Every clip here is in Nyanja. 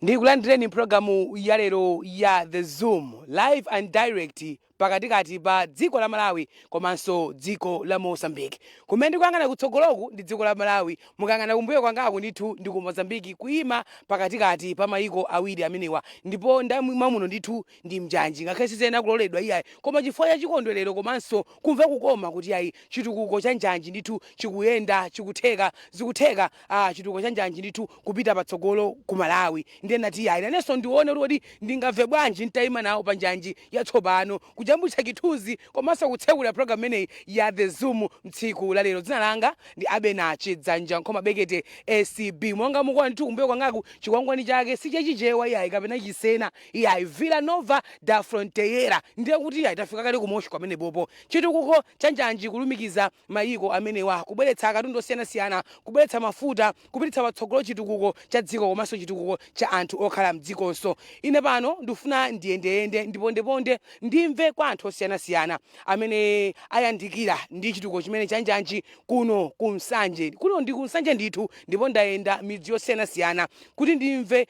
Ndikulandireni mpulogalamu ya lero ya The Zoom, live and direct pakatikati pa dziko la Malawi komanso dziko la Mozambique. Kumene ndikuyang'ana kutsogoloku ndi dziko la Malawi, mukayang'ana kumbuyo kwangaku ndithu ndi ku Mozambique, kuyima pakatikati pa mayiko awiri amenewa. Ndipo ndayima muno ndithu ndi mnjanji, ngakhale siziyenera kuloledwa iyayi, koma chifukwa cha chikondwerero komanso kumva kukoma kuti ayi, chitukuko cha njanji ndithu chikuyenda, chikutheka, zikutheka, chitukuko cha njanji ndithu kupita patsogolo ku Malawi. Ndiye ndati ayi, nanenso ndione kuti kodi ndingamve bwanji ntayima nawo pa njanji yatsopano, kujambulitsa chithunzi komanso kutsekula program imeneyi ya The Zoom mtsiku la lero. Dzina langa ndi Abena Chidzanja Nkhoma Bekete ACB. Monga mukuona ndithu kumbuyo kwangaku, chikwangwani chake sichachichewa iyayi kapena chisena iyayi, Vila Nova da Fronteira. Ndiye kuti iyayi, tafika kale ku Moshi pamenepopo. Chitukuko cha njanji kulumikiza mayiko amenewa, kubweretsa katundu osiyanasiyana, kubweretsa mafuta, kupititsa patsogolo chitukuko cha dziko komanso chitukuko cha anthu okhala mdzikonso. Ine pano ndikufuna ndiyendeyende, ndipondeponde, ndimve kwa anthu osiyanasiyana amene ayandikira ndi chitukuko chimene cha njanji kuno ku Nsanje. Kuno ndi ku Nsanje ndithu, ndipo ndayenda midzi yosiyanasiyana kuti ndimve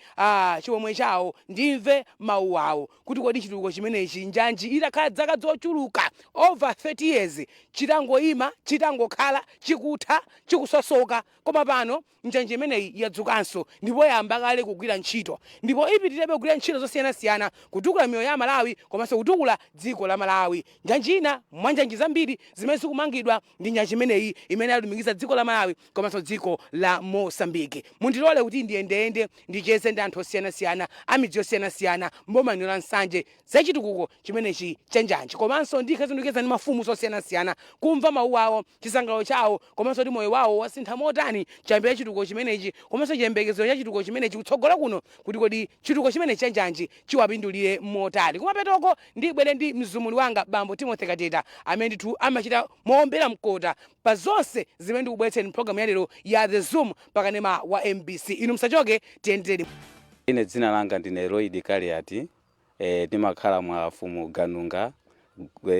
chimwemwe chawo, ndimve mawu awo kuti kodi chitukuko chimenechi, njanji itakhala zaka zochuluka, over 30 years, chitangoyima, chitangokhala chikutha, chikusosoka, koma pano njanji imeneyi yadzukanso ndipo yayamba kale kugwira ntchito, ndipo ipitirebe kugwira ntchito zosiyanasiyana kutukula miyoyo ya Malawi komanso kutukula dziko la Malawi. Njanji ina mwa njanji zambiri zimene zikumangidwa ndi njanji imeneyi imene yalumikiza dziko la Malawi komanso dziko la Mosambiki. Mundilole kuti ndiyendeyende, ndicheze ndi anthu osiyanasiyana amidzi yosiyanasiyana mboma lino la Nsanje za chitukuko chimenechi cha njanji, komanso ndikhazindikiza ndi mafumu osiyanasiyana kumva mawu awo, chisangalalo chawo, komanso kuti moyo wawo wasintha motani chiyambire chitukuko chimenechi, komanso chiyembekezo cha chitukuko chimenechi kutsogolo kuno, kuti kodi chitukuko chimenechi cha njanji chiwapindulire motani. Kumapetoko ndibwere ndi mzumuli wanga bambo Timothy Kateta, amene ndithu amachita mowombera mkota pa zonse zimene ndikubweretseni mpulogalamu ya lero ya The Zoom pakanema wa MBC. Inu musachoke, tiyendere. Ine dzina langa ndine Lloyd Kaliati. Timakhala mwa fumu Ganunga,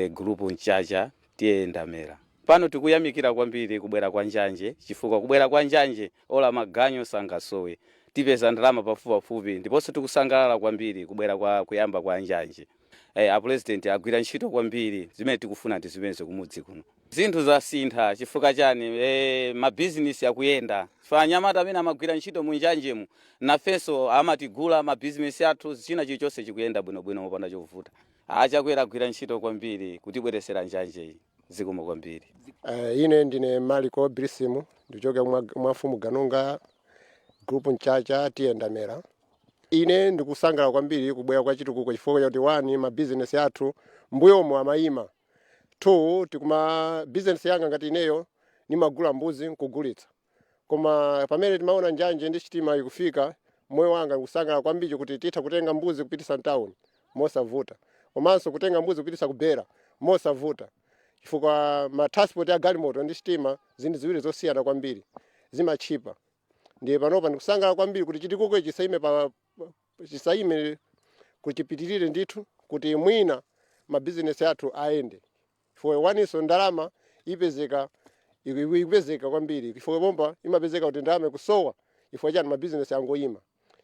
group Mchacha, T/A Ndamera. Pano tikuyamikira kwambiri kubwera kwa njanje, chifukwa kubwera kwa njanje ola maganyo sangasowe, tipeza ndalama pafupipafupi, ndiponso tikusangalala kwambiri kubwera kwa kuyamba kwa njanje. A president agwira ntchito kwambiri. Zimene tikufuna ndi zimenezi. Kumudzi kuno zinthu zasintha. Chifukwa chani? Mabizinesi akuyenda chifukwa anyamata amene amagwira ntchito mu njanjemu nafenso amatigula mabizinesi athu. China chilichonse chikuyenda bwinobwino mopanda chovuta. Achakwera agwira ntchito kwambiri kutibweresera njanjeyi. Zikomo kwambiri. Ine ndine Maliko Brisimu, ndichoka mwa mfumu Ganunga, group Mchacha, T/A Ndamera. Ine ndikusangalala kwambiri kubwera kwa chitukuko chifukwa chakuti, one, mabizinesi athu mbuyomo amayima; two, tikuma bizinesi yanga ngati ineyo nimagula mbuzi nkugulitsa, koma pamene timaona njanje ndi sitima ikufika, moyo wanga ndikusangalala kwambiri kuti titha kutenga mbuzi kupitisa mtown mosavuta, komanso kutenga mbuzi kupitisa kubera mosavuta, chifukwa ma transport ya galimoto ndi sitima zinthu ziwiri zosiyana kwambiri, zimatchipa. Ndiye panopa ndikusangalala kwambiri kuti chitukuko chisaime pa chisaime, kuchipitirire ndithu, kuti mwina mabizinesi athu ayende, chifukwa waninso ndalama ipezeka, ikupezeka kwambiri, chifukwa pompa imapezeka kuti ndalama ikusowa. Chifukwa chani? Mabizinesi angoyima.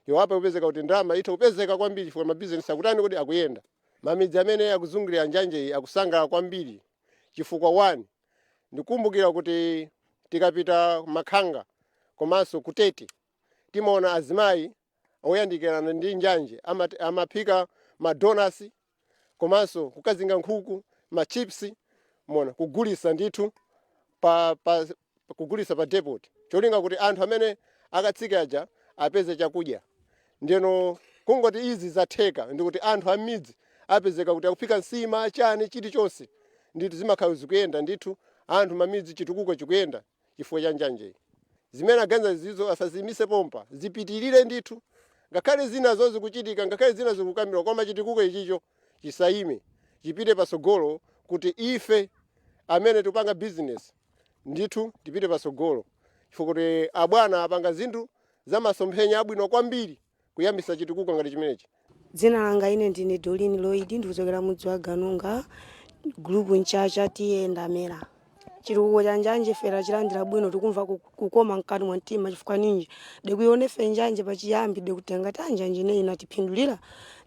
Iwo apa kupezeka kuti ndalama itha kupezeka kwambiri chifukwa mabizinesi akutani kuti akuyenda. Mamidzi amene akuzungulira njanjeyi akusangalala kwambiri chifukwa, one, ndikumbukira kuti tikapita Makhanga komanso kutete, timaona azimayi oyandikirana ndi njanje amaphika madonasi komanso kukazinga nkhuku, machips, mona kugulisa ndithu pa kugulisa pa depot, cholinga kuti anthu amene akatsika aja apeze chakudya. Ndiyeno kungoti izi zatheka, ndikuti anthu amidzi apezeka kuti akuphika nsima, chani, chilichonse ndithu zimakhala zikuyenda ndithu. Anthu mamidzi chitukuko chikuyenda chifukwa cha njanjeyi. Zimene aganiza zizo asazimise pompa, zipitirire ndithu, ngakhale zinazo zikuchitika, ngakhale zina zikukambirwa, koma chitukuko ichicho chisayime, chipite patsogolo, kuti ife amene tikupanga business ndithu tipite patsogolo, chifukwa kuti abwana apanga zinthu zamasomphenya abwino kwambiri kuyambisa chitukuko ngati chimenechi. Dzina langa ine ndine Dolin Lloyd, ndikuchokera mudzi wa Ganunga, group Mchacha, T/A Ndamera. Chitukuko cha njanje ife tachilandira bwino, tikumva kukoma mkati mwa mtima. Chifukwa ninji? Dikuiona ife njanje pachiyambi dikutenga ti njanje ineyi inatiphindulira,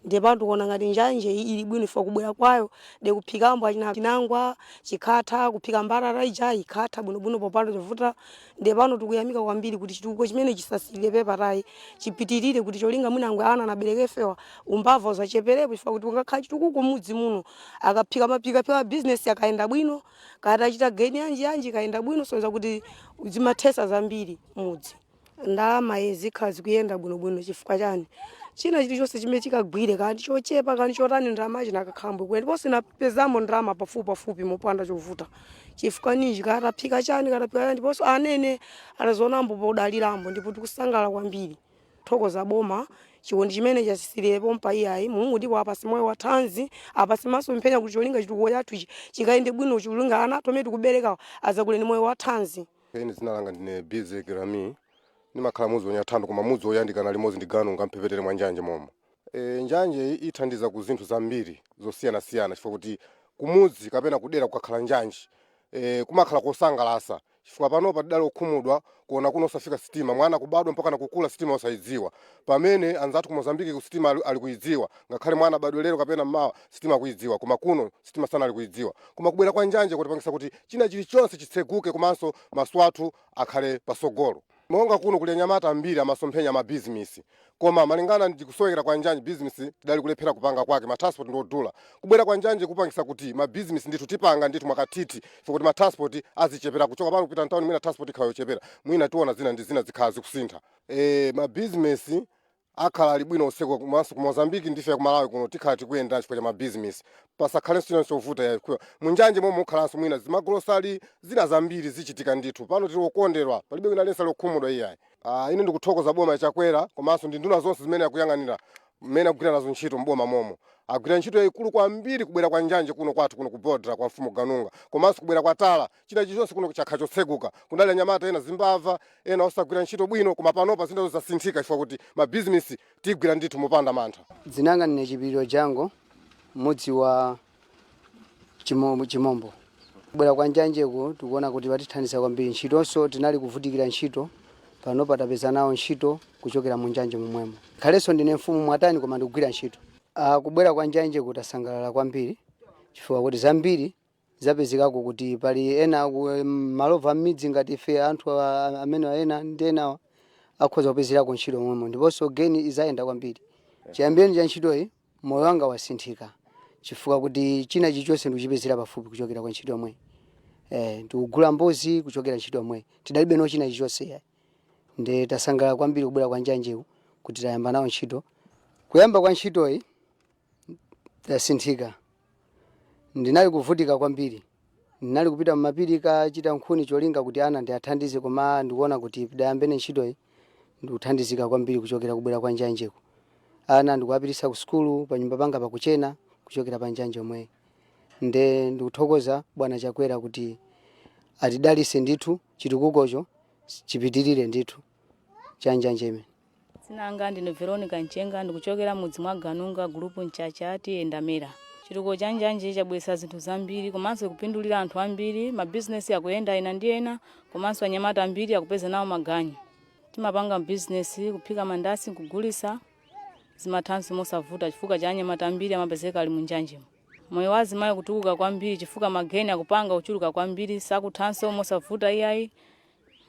ndiye pano tikuona ngati njanje iyi ili bwino. Ife kubwera kwayo dikuphikambo achina chinangwa chikhatha, kuphika mbatata ija ikhatha bwinobwino popanda chovuta. Ndiye pano tikuyamika kwambiri kuti chitukuko chimene chisasiyire patayi, chipitirire, kuti cholinga mwinangwe ana anabereka ifewa umbava usacheperepo, chifukwa kuti kungakhala chitukuko mudzi muno, akaphika maphikaphika, bizinesi akayenda bwino, kati achita geni yanji yanji ikayenda bwino, soza kuti zimathesa zambiri mudzi. Ndalama izi zikhala zikuyenda bwinobwino. Chifukwa chani? China chilichonse chimene chikagwire, kandi chochepa kandi chotani, ndalama chinakakhambwe kwene, ndiponso inapezamo ndalama pafupi pafupi mopanda chovuta. Chifukwa ninji? Kataphika chani, kataphika chani, ndiponso anene atazionambo podalirambo, ndipo tikusangalala kwambiri. Thokoza boma, chikondi chimene chasisirepo mpayiyayi. Mulungu ndipo apasi moyo wa thanzi, apasi maso mphenya, kuti cholinga chitukuko chathu ichi chikayende bwino, cholinga ana athu amene tikuberekawo azakule ndi moyo wa thanzi. Ine dzina langa ndine Bizek Rami, ndimakhala mudzi wa Nyathando, koma mudzi woyandikana limodzi ndi Ganunga, mphepetele mwa njanje momo. Njanje iyi ithandiza ku zinthu zambiri zosiyanasiyana, chifukwa kuti kumudzi kapena kudera kukakhala njanje kumakhala kosangalasa, chifukwa panopa tidali okhumudwa kuona kuno osafika sitima, mwana kubadwa mpaka nakukula sitima osayidziwa, pamene anzathu ku Mozambiki ku sitima ali kuidziwa. Ngakhale mwana abadwe lero kapena mmawa, sitima akuidziwa, koma kuno sitima sana ali kuidziwa. Koma kubwera kwa njanje kutipangisa kuti china chilichonse chitseguke, komanso maso athu akhale pasogolo. Monga kuno kuli anyamata ambiri amasomphenya amabizinesi, koma malingana ndi kusowekera kwa njanje, bizinesi tidali kulephera kupanga kwake, matransport ndiodula. Kubwera kwa njanje kupangisa kuti mabizinesi ndithu tipanga ndithu mwakathithi, chifukwa kuti matransport azichepera. Kuchoka pano kupita mtawuni, mwina transport ikhala yochepera, mwina tiona zina ndi zina zikhala zikusintha. Mabizinesi akhala ali bwino usiku, komanso ku Mozambiki ndife ku Malawi kuno tikhala tikuyenda chifukwa cha mabizinesi, pasakhalenso china chovuta ya munjanje momwe mukhalanso mwina zimagolosali zina zambiri zichitika ndithu. Pano tili okondedwa, palibe wina aliyense ali okhumudwa iyayi. Ine ndikuthokoza boma Chakwera komanso ndi nduna zonse zimene akuyang'anira, mmene akugwira nazo ntchito mboma momo. Agwira ntchito yayikulu kwambiri kubwera kwa njanje kuno kwathu kuno ku border kwa mfumu Ganunga, komanso kubwera kwa tala, china chilichonse kuno chakha chotseguka. Kunali anyamata ena zimbava, ena osagwira ntchito bwino, koma panopa zinthu zasinthika chifukwa kuti mabizinesi tigwira ndithu mopanda mantha. Dzinanga ndine Chipiliro Jango, mudzi wa Chimombo. Kubwera kwa njanjeko tikuona kuti patithandiza kwambiri. Ntchitonso tinali kuvutikira ntchito, pano patapeza nawo ntchito kuchokera mu njanje momwemo. Khalenso ndine mfumu mwatani, koma ndikugwira ntchito. Kubwera kwa njanjeko tasangalala kwambiri, chifukwa kuti zambiri zapezekako, kuti pali ena malova m'midzi ngati ife anthu amene ena ndi enawa akhoza kupezerako ntchito momwemo, ndiponso geni izayenda kwambiri. Chiyambireni cha ntchitoyi, moyo wanga wasinthika, chifukwa kuti china chilichonse ndikuchipezera pafupi kuchokera kwa ntchito yomwe. Ndikugula mbuzi kuchokera ntchito yomwe, tidalibe no china chilichonse yayi. Ndi tasangalala kwambiri kubwera kwa njanjeku kuti tayamba nawo ntchito. Kuyamba kwa ntchitoyi tasinthika. Ndinali kuvutika kwambiri, ndinali kupita mumapiri kachita nkhuni cholinga kuti ana ndiathandize, koma ndikuona kuti tidayambene ntchitoyi ndikuthandizika kwambiri kuchokera kubwera kwa njanjeko. Ana ndikuwapitisa ku sukulu, pa nyumba panga pakuchena kuchokera pa njanje yomweyi. Nde ndikuthokoza bwana Chakwera kuti atidalise ndithu, chitukukocho chipitirire ndithu cha njanje imene. Dzina langa ndine Veronica Mchenga, ndikuchokera mudzi mwa Ganunga, gulupu Mchacha, tiyendamera. Chitukuko cha njanje chabweretsa zinthu zambiri komanso kupindulira anthu ambiri. Mabizinesi akuyenda ena ndi ena, komanso anyamata ambiri akupeza nawo maganyu. Timapanga bizinesi kuphika mandasi nkugulisa, zimathanso mosavuta chifukwa cha anyamata ambiri amapezeka ali mu njanjemo. Moyo wa azimayi kutukuka kwambiri chifukwa mageni akupanga kuchuluka kwambiri, sakuthanso mosavuta iyayi.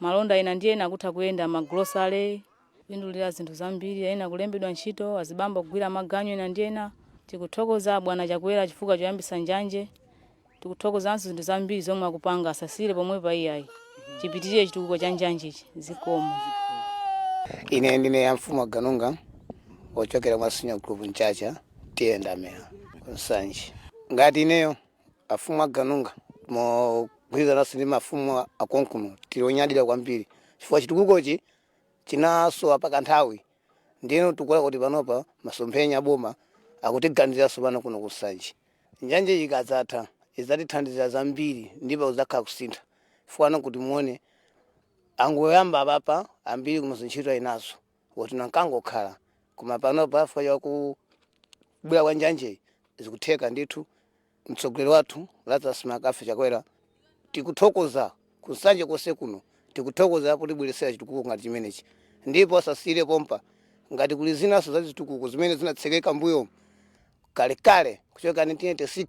Malonda ena ndi ena akutha kuyenda, magrosale, kupindulira zinthu zambiri, ena kulembedwa ntchito, azibambo kugwira maganyu ena ndi ena. Tikuthokoza bwana Chakwera chifukwa choyambisa njanje. Tikuthokozanso zinthu zambiri zomwe akupanga, asasiyire pomwe pa iyayi, chipitirire chitukuko cha njanjechi. Zikomo. Ine ndine ya mfumu wa Ganunga, wochokera mwa senior group Mchacha, tiyendamera kunsanje. Ngati ineyo afumu a Ganunga mogwirizananso ndi mafumu akonkuno, tili onyadira kwambiri chifukwa chitukukochi chinasowa pakanthawi. Ndiyeno tikuona kuti panopa masomphenya aboma akutiganiziranso pano kuno kusanje. Njanje ikadzatha idzatithandizira zambiri, ndipo kudzakhala kusintha, chifukwa kuti muone angoyamba apapa ambiri kumazo ntchito ayinazo kuti nankangokhala, koma panopa chifukwa cha kubwera kwa njanjeyi zikutheka ndithu. Mtsogoleri wathu Lazarus McCarthy Chakwera, Tikuthokoza kunsanje konse kuno, tikuthokoza potibweresera chitukuko ngati chimenechi, ndipo asasiyire pompa. Ngati kuli zinaso za zitukuko zimene zinatsekeka mbuyo kalekale kuchoka 1986,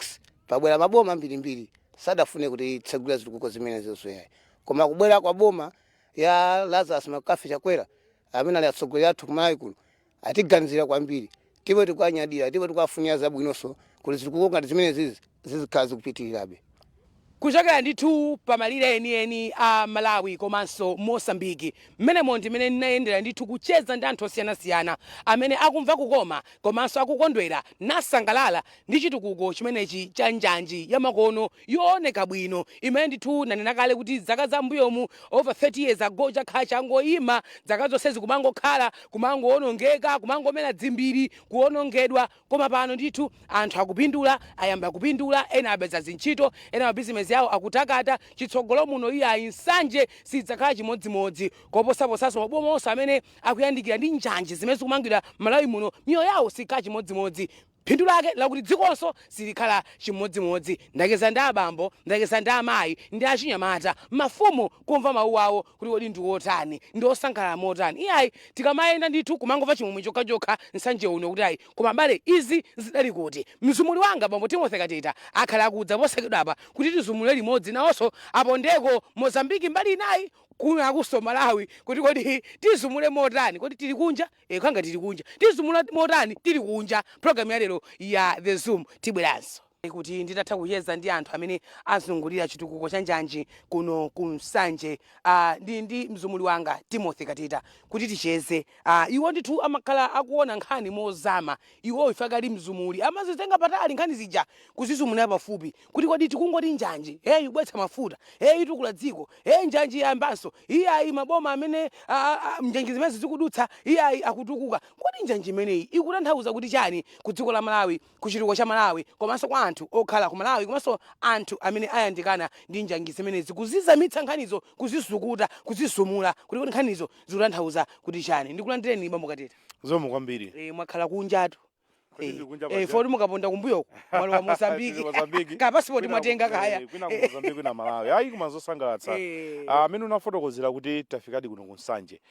pabwera maboma mbirimbiri sadafune kuti tsegulira zitukuko zimenezo yayi, koma kubwera kwa boma ya Lazarus McCarthy Chakwera amene ali atsogoleri athu kumalawi kuno, atiganizira kwambiri, tipo tikuanyadira, tipo tikuafunira zabwinonso kuti zitukuko ngati zimenezi zizikhala zikupitirirabe. Kuchokera ndithu pamalire enieni a Malawi komanso Mosambiki, mmenemo ndimene ndinayendera ndithu kucheza ndi anthu osiyanasiyana amene akumva kukoma komanso akukondwera nasangalala ndi chitukuko chimenechi cha njanji ya makono yooneka bwino, imene ndithu nanena kale kuti zaka za mbuyomu, over 30 years ago, chakhala changoyima zaka zonsezi, kumangokhala, kumangowonongeka, kumangomera dzimbiri, kuwonongedwa. Koma pano ndithu anthu akupindula, ayamba kupindula, ena apeza zintchito, ena mabizinesi yawo akutakata. Chitsogolo muno iyayi, Nsanje sidzakhala chimodzimodzi, koposaposanso maboma onse amene akuyandikira ndi njanji zimene zikumangidwa Malawi muno, miyoyo yawo sikhala chimodzimodzi. Phindu lake lakuti dzikonso silikhala chimodzimodzi. Ndacheza ndi abambo, ndacheza ndi amayi ndi achinyamata, mafumu, kumva mawu awo kuti kodi ndi otani, ndi osangalala motani. Iyayi, tikamayenda ndithu kumangomva chimwemwe chokhachokha Nsanje uno, kuti ayi, koma abale, izi zidali kuti? Mzumuli wanga bambo Timothy Kateta akhala akudza posachedwapa kuti tizumule limodzi nawonso apondeko Mozambiki mbali inayi, kunakunso Malawi, kuti kodi tizumule motani? Kodi tili kunja? E, khanga tili kunja, tizumula motani tili kunja? Program ya lero ya The Zoom, tibweranso kuti nditatha kucheza ndi anthu amene azungulira chitukuko cha njanji kuno ku Nsanje. Ndi mzumuli wanga Timothy Kateta kuti ticheze. Iwo ndithu amakhala akuona nkhani mozama. Iwo ife akali mzumuli amazitenga patali nkhani zija kuzizumulira pafupi, kuti kodi tikungoti njanji, hey, ibwetsa mafuta, hey, itukula dziko, hey, njanji yayambanso, iyayi, maboma amene njanji zimene zikudutsa, iyayi, akutukuka. Kodi njanji imeneyi ikutanthauza kuti chani ku dziko la Malawi, ku chitukuko cha Malawi, komanso kwa anthu okhala ku Malawi, komanso anthu amene ayandikana ndi njanji zimenezi? Kuzizamitsa nkhanizo, kuzizukuta, kuzizumula, kuti kodi nkhanizo zikutanthauza kuti chani? Ndikulandireni, bambo Kateta. Zikomo kwambiri. E, mwakhala kunjatu. Kodi ndili kunja e, paja? Foti mukaponda kumbuyoko mwalowa Mozambiki. Tili Mozambiki. Ka passport mwatenga kaya. Kwina ku Mozambiki, kwina Malawi. Ayi, koma zosangalatsa. Amene unafotokozera kuti tafikadi kuno ku Nsanje.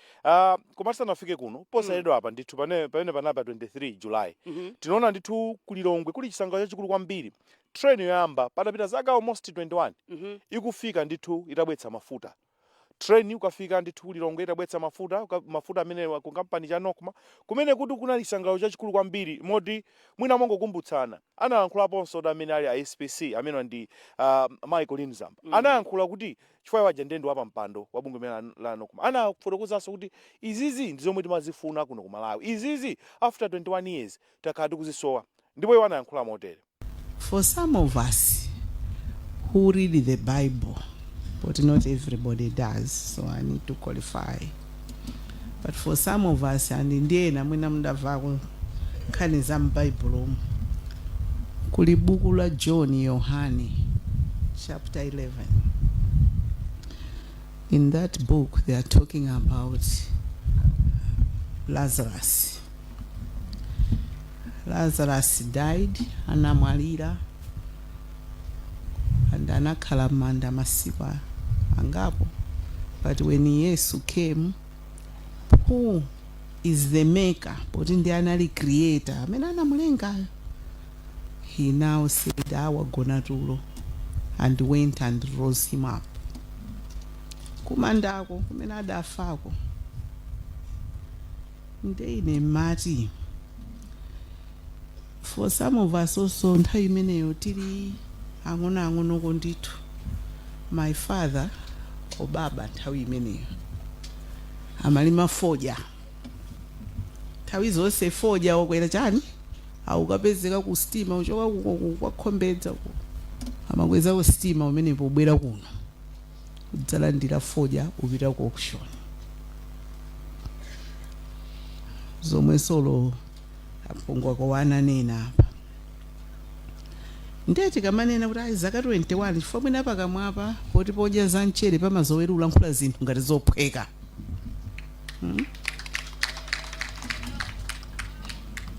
Koma tisanafike kuno, posachedwa apa ndithu pamene panapa 23 July, tinaona ndithu kulilongwe kuli chisangalalo chachikulu kwambiri, train yoyamba patapita zaka almost 21 ikufika ndithu itabwetsa mafuta. Train ukafika ndithu kulilongwe itabwetsa mafuta, mafuta amene ku kampani cha Nocma, kumene kuti kunali chisangalalo chachikulu kwambiri, moti mwina mongokumbutsana, analankhulaponso kuti amene ali a SPC, amene ndi Michael Linzamba, anayankhula kuti chifukwa waja ndiye ndi wapampando wa bungwe limene la Nocma, anafotokozanso kuti izizi ndi zomwe timazifuna kuno ku Malawi, izizi after 21 years takhala tikuzisowa, ndipo iwo anayankhula motere. For some of us who read the Bible, but not everybody does, so I need to qualify. But for some of us, and ndiye namwina mudamvako nkhani za m'Baibulo, kuli buku la John, Yohane, chapter 11. In that book, they are talking about Lazarus. Lazarus died, anamwalira, and anakhala m'manda masiku angapo. But when Yesu came, who is the maker, poti ndi anali creator amene anamulengayo, he now said, "Awagona tulo," and went and rose him up kumandako kumene adafako. Nde ine mati for some of us also, nthawi imeneyo tili ang'onoang'onoko ndithu, my father, obaba, nthawi imeneyo amalima fodya. Nthawi zonse fodya wakwera chani, aukapezeka ku sitima uchoka kwakhombedza ku, amakweza ku sitima umenepo ubwera kuno kudzalandira fodya, upita ku auction. Zomwe solo apungwako wananena apa, ndiye tikamanena kuti ayi, zaka 21, chifukwa mwina pakamwapa poti podya za mchere pamazowera ulankhula zinthu ngati zophweka.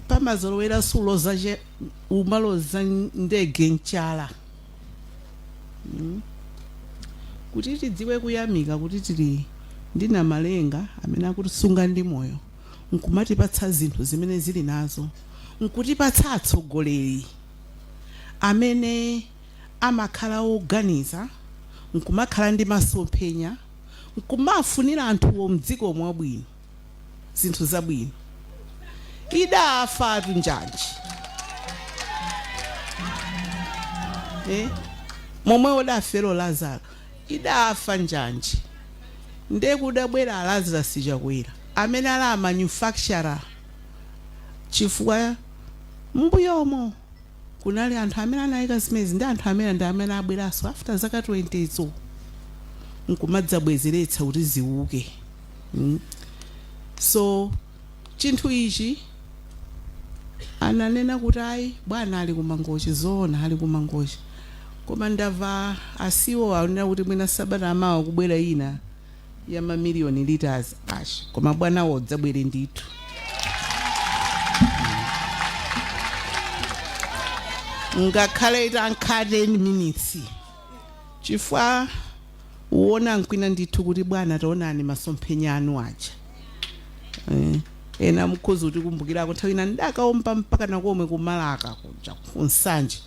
Pamazolowera suloza umaloza ndege mchala. Kuti tidziwe kuyamika kuti tili ndi Namalenga amene akutisunga ndi moyo, nkumatipatsa zinthu zimene zili nazo, nkutipatsa atsogoleri amene amakhala oganiza, nkumakhala ndi masomphenya, nkumafunira anthuwo mdziko mwabwino, zinthu zabwino. Idafa njanji, eh? Momwe udafero Lazaro, idafa njanji. Ndiye kudabwera Lazarus Chakwera amene ali a manufacturer, chifukwa mbuyomo kunali anthu amene anayika zimezi, ndi anthu amene ndi amene abweranso after zaka 20 zo nkumadzabwezeretsa kuti ziuke. So chinthu ichi ananena kuti ayi, bwana ali kuMangochi. Zoona, ali kuMangochi, koma ndamva asiwo anena kuti mwina sabata amawa kubwera ina ya mamiliyoni liters ash, koma bwanawo dzabwere ndithu. Ngakhale itankha 10 minutes, chifukwa uwona nkwina ndithu kuti bwana, taonani masomphenya anu aja, eh. Ena mukhoza kuti kumbukirako nthawi ina ndakaomba mpaka nakomwe kuMalaka kuja kuNsanje,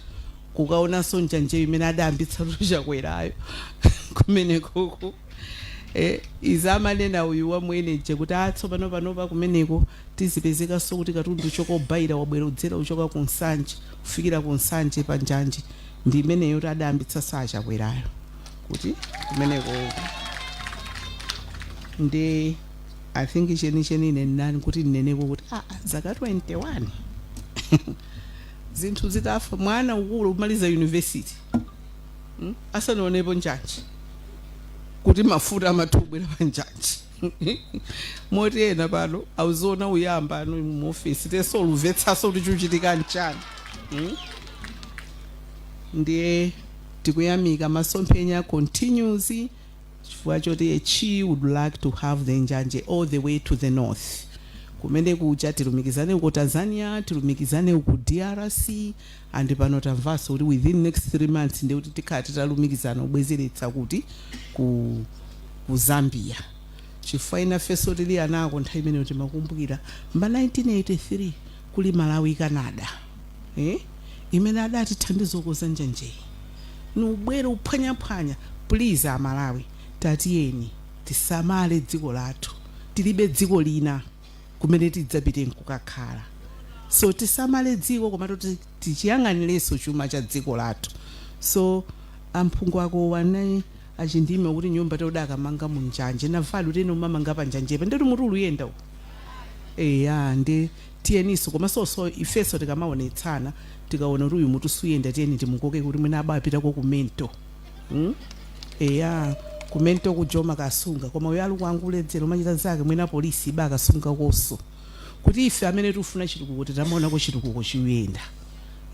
kukaonanso njanje imene adayambitsa Chakwerayo kumenekoko, eh, izi amanena uyu wamweneje kuti atsopano panopa kumeneko tizipezekanso kuti katundu chokobayira wabwera udzera uchoka ku Nsanje kufikira ku Nsanje pa njanje, ndi imeneyo kuti adayambitsa aChakwerayo kuti kumeneko. Ndi I think chenicheni ine nani kuti ndineneko kuti ah, zaka 21 zinthu zitafa, mwana ukulu kumaliza university, Asanaonepo njanji, kuti mafuta amathu kubwera pa njanji, moti ena pano auziona uyamba ano muofisi tesolumvetsaso kuti chuchitika nchani, Ndiye tikuyamika, masomphenya continues, chifukwa choti chi would like to have the njanje all the way to the north kumene kuja, tilumikizane uko Tanzania, tilumikizane uku DRC, and pano tamvanso kuti within next 3 months ndi kuti tikhala titalumikizana kubwezeretsa kuti ku Zambia, chifukwa inafenso tili anako nthawi imeneyo timakumbukira mba 1983 kuli Malawi Canada, eh? Imene adatithandiza kukoza njanjeyi nubwere uphwanyaphwanya. Please Amalawi, tatiyeni tisamale dziko lathu. Tilibe dziko lina kumene tidzapite nkukakhala, so tisamale dziko, komatu tichiyang'anirenso chuma cha dziko lathu. So amphungu ako wane achindime kuti nyumba toda akamanga munjanje navali kuti ene umamanga pa njanjepa, ndeti mutu uluyenda uko. Eya, ndi tiyeniso, komanso ifenso tikamaonetsana, tikaona kuti uyu mutu suyenda, tiyeni timukoke kuti mwina abapitako ku mental, Eya, ku mental kujoma kasunga, koma uyu ali kuanguledzera umachita zake, mwina polisi iba akasunga koso, kuti ife amene tikufuna chitukuko titamaonako chitukuko chiyenda,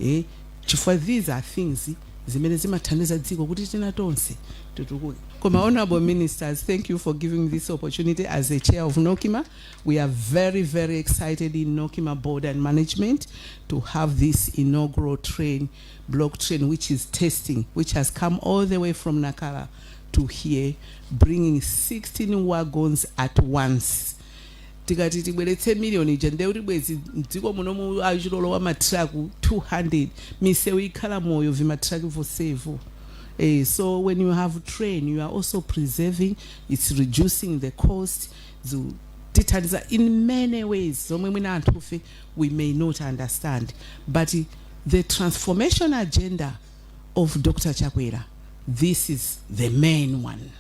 eh, chifukwa these are things zimene zimathandiza dziko kuti tina tonse titukuke. Koma honorable ministers, thank you for giving this opportunity. As a chair of NOCMA, we are very, very excited in NOCMA board and management to have this inaugural train, block train, which is testing, which has come all the way from Nacala to here, bringing 16 wagons at once. Tikati tibweretse miliyoni ija, ndiye kuti bwezi mdziko munomu achilolowa matraku 200, misewu ikhala moyo vimatraki vosevo. Eh, so when you have train, you are also preserving, it's reducing the cost. Tithandiza in many ways zomwe mwina anthufe we may not understand, but the transformation agenda of Dr. Chakwera, this is the main one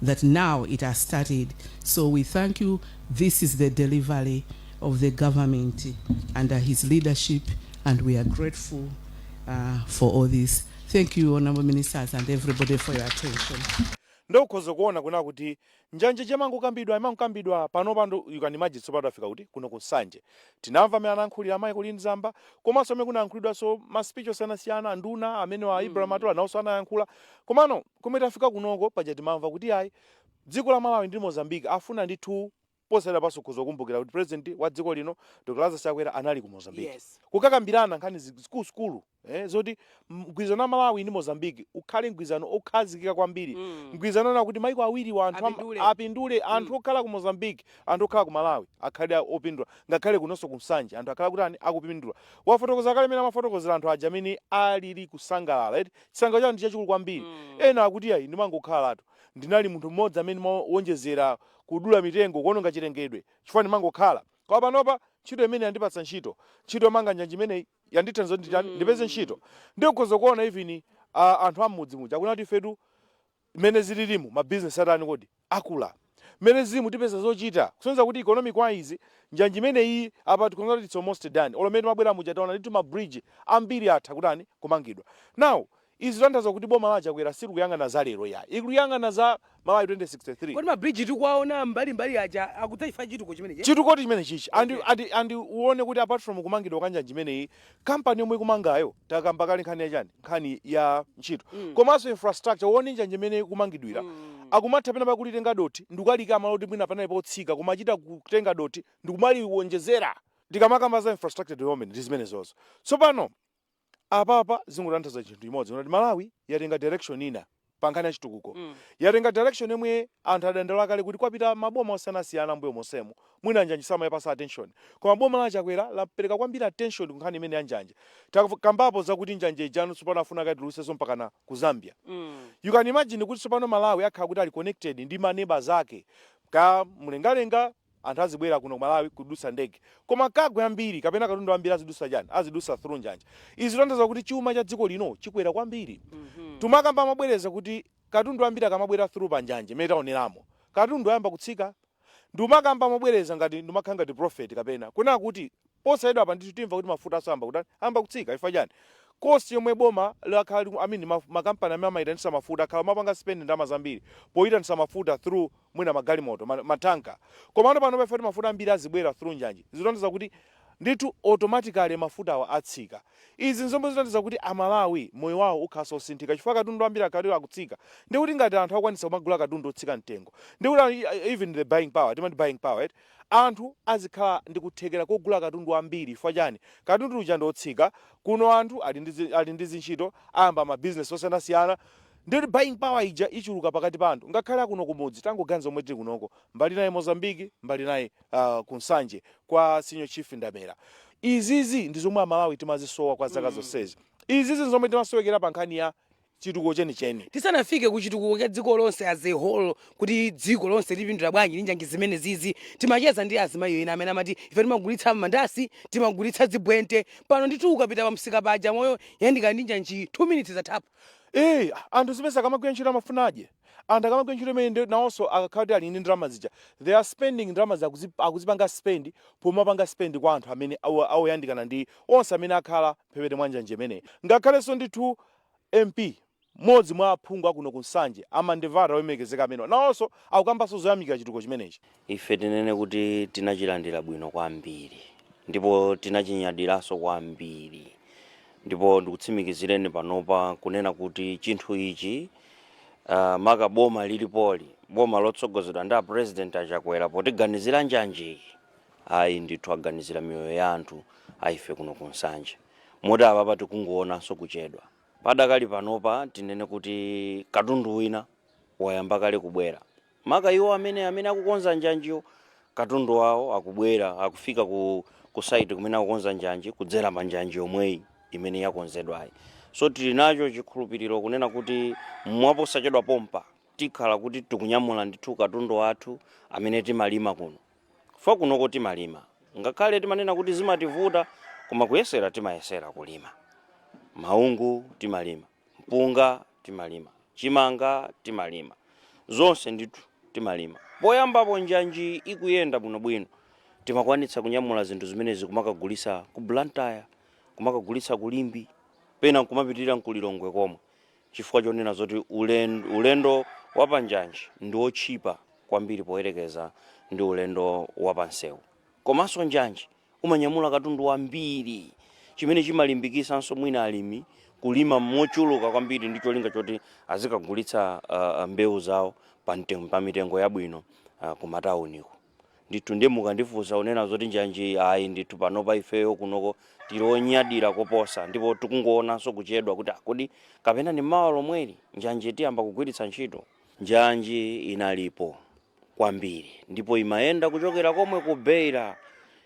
that now it has started. So we thank you. This is the delivery of the government under his leadership, and we are grateful for all this. Thank you, honorable ministers and everybody, for your attention. Ndokhoza kuona kuna kuti njanje chamangokambidwa imangokambidwa pano pano, you can imagine. Tsopano afika kuti kuno ku Nsanje, tinamva amene anayankhulira amayi Colleen Zamba, komanso amene kunayankhulidwanso ma speech osiyanasiyana, anduna amene wa Ibrahim Matola nawonso anayankhula. Komano kumene tafika kunoko, paja timamva kuti ayi, dziko la Malawi ndi Mozambique afuna ndithu Posachedwa paso kuzokumbukira kuti president wa dziko lino, Dr Lazarus Chakwera, anali ku Mozambique kukakambirana nkhani zikuluzikulu, zoti mgwirizano wa Malawi ndi Mozambique ukhale mgwirizano okhazikika kwambiri, mgwirizano na kuti maiko awiri wa anthu Apindule. Apindule anthu okhala ku Mozambique, anthu okhala ku Malawi akhale opindula, ngakhale kunonso ku Nsanje anthu akhala kuti akupindula. Wafotokoza kale amene amafotokozera anthu aja amene alili kusangalala, eti chisangalalo chawo ndi chachikulu kwambiri. Ena akuti, "Ayi, ndimangokhalatu, ndinali munthu mmodzi amene mawonjezera kudula mitengo, kuononga chilengedwe, chifukwa ndimangokhala. Koma panopa ntchito imene yandipatsa ntchito, ntchito yomanga njanji imeneyi yandithandiza kuti nditani, ndipeze ntchito." Ndikukhoza kuona even anthu am'mudzi muja akunati, "Ifetu mmene zililimu, mabizinesi atani kodi, akula. Mmene zilimu tipeza zochita," kusonyeza kuti economic wise njanji imeneyi apa tikuona kuti it's almost done. Olo mmene mabwera muja taona ndithu ma bridge ambiri atha kutani, kumangidwa. Now izi zitanthauza kuti boma la Chakwera silikuyang'ana za lero ya, ikuyang'ana za Malawi 2063. Kodi ma bridge tikuwaona mbalimbali aja akudzachifa chituko chimenechi? Chitukuko chimene chichi and uone kuti apart from kumangidwa kwa njanji imeneyi, kampani yomwe ikumangayo, takamba kale nkhani yachani, nkhani ya ntchito, komanso infrastructure. Uone njanji imene ikumangidwira, akumatha pena pakulitenga doti ndikukalika malo kuti mwina panali potsika, kumachita kutenga doti ndikumaliwonjezera. Tikamakamba za infrastructure development ndi zimenezozo. Tsopano apapa zingotanthauza chinthu chimodzi, kuti Malawi yatenga direction ina pa nkhani ya chitukuko. Yatenga direction yomwe anthu adandaula kale kuti kwapita maboma osiyanasiyana mbuyo monsemo, mwina njanji samayipasa attention, koma boma la Chakwera lapereka kwambiri attention ku nkhani imene ya njanji. Takambapo zakuti njanje ijano tsopano afuna kaitulusenso mpakana ku Zambia. You can imagine kuti tsopano Malawi akhala kuti ali connected ndi maneighbors zake ka mlengalenga. Anthu azibwera kuno ku Malawi kudutsa ndege, koma cargo ambiri kapena katundu ambiri azidutsa chani, azidutsa through njanja. Izi zitanthauza kuti chuma cha dziko lino chikwera kwambiri. Tumakamba amabwereza kuti katundu ambiri akamabwera through pa njanja imene taoneramo, katundu ayamba kutsika. Ndimakamba amabwereza ngati ndimakhala ngati prophet kapena kunena kuti posachedwa apa ndithu timva kuti mafuta aso ayamba kutani, ayamba kutsika. Ifa chani? Cost yomwe boma lakhala I mean, makampani amene amayitanitsa mafuta akhala mapanga spend ndalama zambiri poyitanitsa mafuta through mwina magalimoto, matanka. Komano pano pafa kuti mafuta ambiri azibwera through njanji, zitanthauza kuti ndithu automatically mafuta awa atsika. Izi nzomwe zitanthauza kuti Amalawi moyo wawo ukhalanso osinthika, chifukwa katundu ambiri akati akutsika, ndikuti ngati anthu akwanitsa kumagula katundu otsika mtengo, ndikuti even the buying power, timati buying power, right? Anthu azikhala ndi kuthekera kogula katundu ambiri. Chifukwa chani? Katundu uja ndi otsika. Kuno anthu ali ndi zintchito, ayamba mabizinesi osiyanasiyana, ndikuti buying power ija ichuluka pakati pa anthu ngakhale akuno kumudzi. Tangoganiza omwe tili kunoko, mbali naye Mozambiki, mbali naye ku Nsanje kwa Senior Chief Ndamera. Izizi ndi zomwe Amalawi timazisowa kwa zaka zonsezi. Izizi ndi zomwe timasowekera pa nkhani ya chitukuko chenicheni. Tisanafike ku chitukuko cha dziko lonse as a whole, kuti dziko lonse lipindula bwanji ndi njanji zimene zizi, timacheza ndi azimayi ena amene amati, "Ife timagulitsa mandasi, timagulitsa zibwente. Pano ndithu ukapita pa msika paja moyo yandikana ndi njanji, 2 minutes zathapo." Anthu zimene akamagwira ntchito amafuna adye. Anthu akamagwira ntchito imene nawonso akakhala kuti ali ndi ndalama zija, they are spending ndalama akuzipanga spend, pomapanga spend kwa anthu amene awoyandikana ndi onse amene akhala mphepete mwa njanji imeneyi. Ngakhalenso ndithu MP, mmodzi mwa aphungu akuno ku Nsanje, Amandevata oyembekezeka amenewa, nawonso akukambanso zoyamikira chitukuko chimenechi. Ife tinene kuti tinachilandira bwino kwambiri ndipo tinachinyadiranso kwambiri, ndipo ndikutsimikizireni panopa kunena kuti chinthu ichi, maka boma lilipoli, boma lotsogozedwa ndi a President Achakwera, potiganizira njanjiyi, ayi ndithu aganizira miyoyo ya anthu aife kuno ku Nsanje, moti apapa tikungoonanso kuchedwa. Padakali panopa tinene kuti katundu wina wayamba kale kubwera, maka iwo amene akukonza njanjiyo, katundu wawo akubwera, akufika ku site kumene akukonza njanji kudzera pa njanji yomweyi imene yakonzedwayi. So tili nacho chikhulupiriro kunena kuti mwaposachedwa pompa tikhala kuti tikunyamula ndithu katundu wathu amene timalima kuno. Fa kunoko timalima, ngakhale timanena kuti zimativuta, koma kuyesera timayesera kulima. Maungu timalima, mpunga timalima, chimanga timalima, zonse ndithu timalima. Poyambapo njanji ikuyenda bwinobwino, timakwanitsa kunyamula zinthu zimenezi kumakagulisa ku Blantyre, kumakagulitsa ku Limbe, pena nkumapitirira nkulilongwe komwe, chifukwa chonena zoti ulendo wa panjanji ndi wotchipa kwambiri poyerekeza ndi ulendo wa pansewu. Komanso njanji umanyamula katundu wambiri, chimene chimalimbikisanso mwina alimi kulima mochuluka kwambiri ndi cholinga choti azikagulitsa mbewu zawo pa mitengo yabwino kumatauniko. Ndithu, ndiye mukandifunsa unena zoti njanji, ayi ndithu, panopa ifeyo kunoko tili onyadira koposa, ndipo tikungoonanso kuchedwa kuti kodi kapena ni mawa lomweli njanji tiyamba kugwiritsa ntchito. Njanji inalipo kwambiri ndipo imayenda kuchokera komwe ku Beira,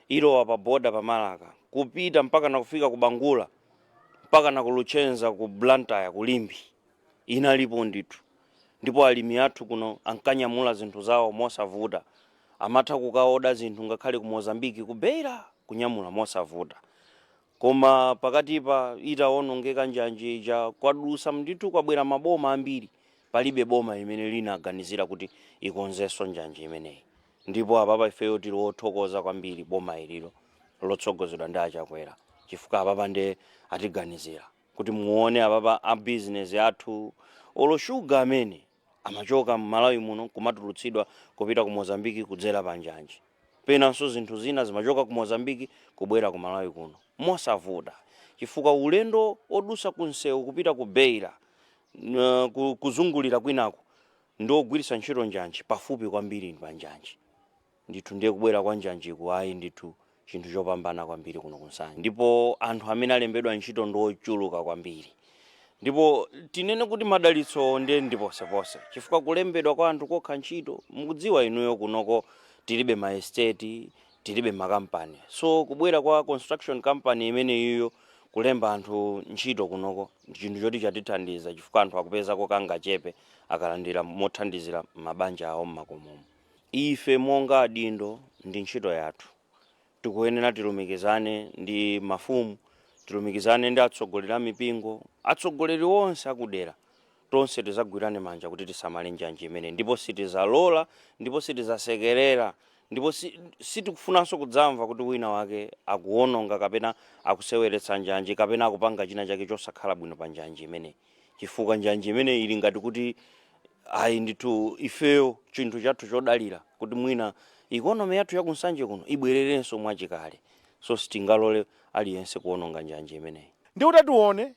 ilowa pa boda pa Malaka, kupita mpaka na kufika ku Bangula, mpaka na ku Luchenza, ku Blantyre, ku Limbe. Inalipo ndithu, ndipo alimi athu kuno ankanyamula zinthu zawo mosavuta. Amatha kukaoda zinthu ngakhale ku Mozambiki, ku Beira, kunyamula mosavuta. Koma pakatipa itawonongeka njanji ija, kwadusa ndithu, kwabwera maboma ambiri, palibe boma imene linaganizira kuti ikonzenso njanji imeneyi. Ndipo apapa ifeyo tili othokoza kwambiri boma ililo lotsogozedwa ndi Achakwera, chifukwa apapa nde atiganizira kuti muone apapa a business athu, olo shuga amene amachoka m'Malawi muno kumatulutsidwa kupita ku Mozambiki kudzera pa njanji, penanso zinthu zina zimachoka ku Mozambiki kubwera ku Malawi kuno mosavuta, chifukwa ulendo odusa ku msewu kupita ku Beira, kuzungulira kwinako ndi ogwiritsa ntchito njanji, pafupi kwambiri pa njanji ndithu. Ndiye kubwera kwa njanjiku, ayi ndithu, chinthu chopambana kwambiri kuno kuNsanje, ndipo anthu amene alembedwa ntchito ndi ochuluka kwambiri. Ndipo tinene kuti madalitso ndiye ndiposepose, chifukwa kulembedwa kwa anthu kokha ntchito, mukudziwa inuyo kunoko tilibe ma estate, tilibe makampani. So kubwera kwa construction company imene iyoyo kulemba anthu ntchito kunoko ndi chinthu choti chatithandiza, chifukwa anthu akupezako kangachepe akalandira mothandizira mabanja awo mmakomomo. Ife monga adindo, ndi ntchito yathu, tikuyenera tilumikizane ndi mafumu, tilumikizane ndi atsogoleri a mipingo, atsogoleri onse akudera, tonse tizagwirane manja kuti tisamale njanji imene, ndipo sitizalola, ndipo sitizasekerera, ndipo sitikufunanso kudzamva kuti wina wake akuwononga kapena akuseweretsa njanji kapena akupanga china chake chosakhala bwino pa njanji imeneyi, chifukwa njanji imene ili ngati kuti, ayi ndithu, ifeyo chinthu chathu chodalira kuti mwina economy yathu yakuNsanje kuno ibwererenso mwachikale. So sitingalole aliyense kuwononga njanji imeneyi. Ndi kuti tione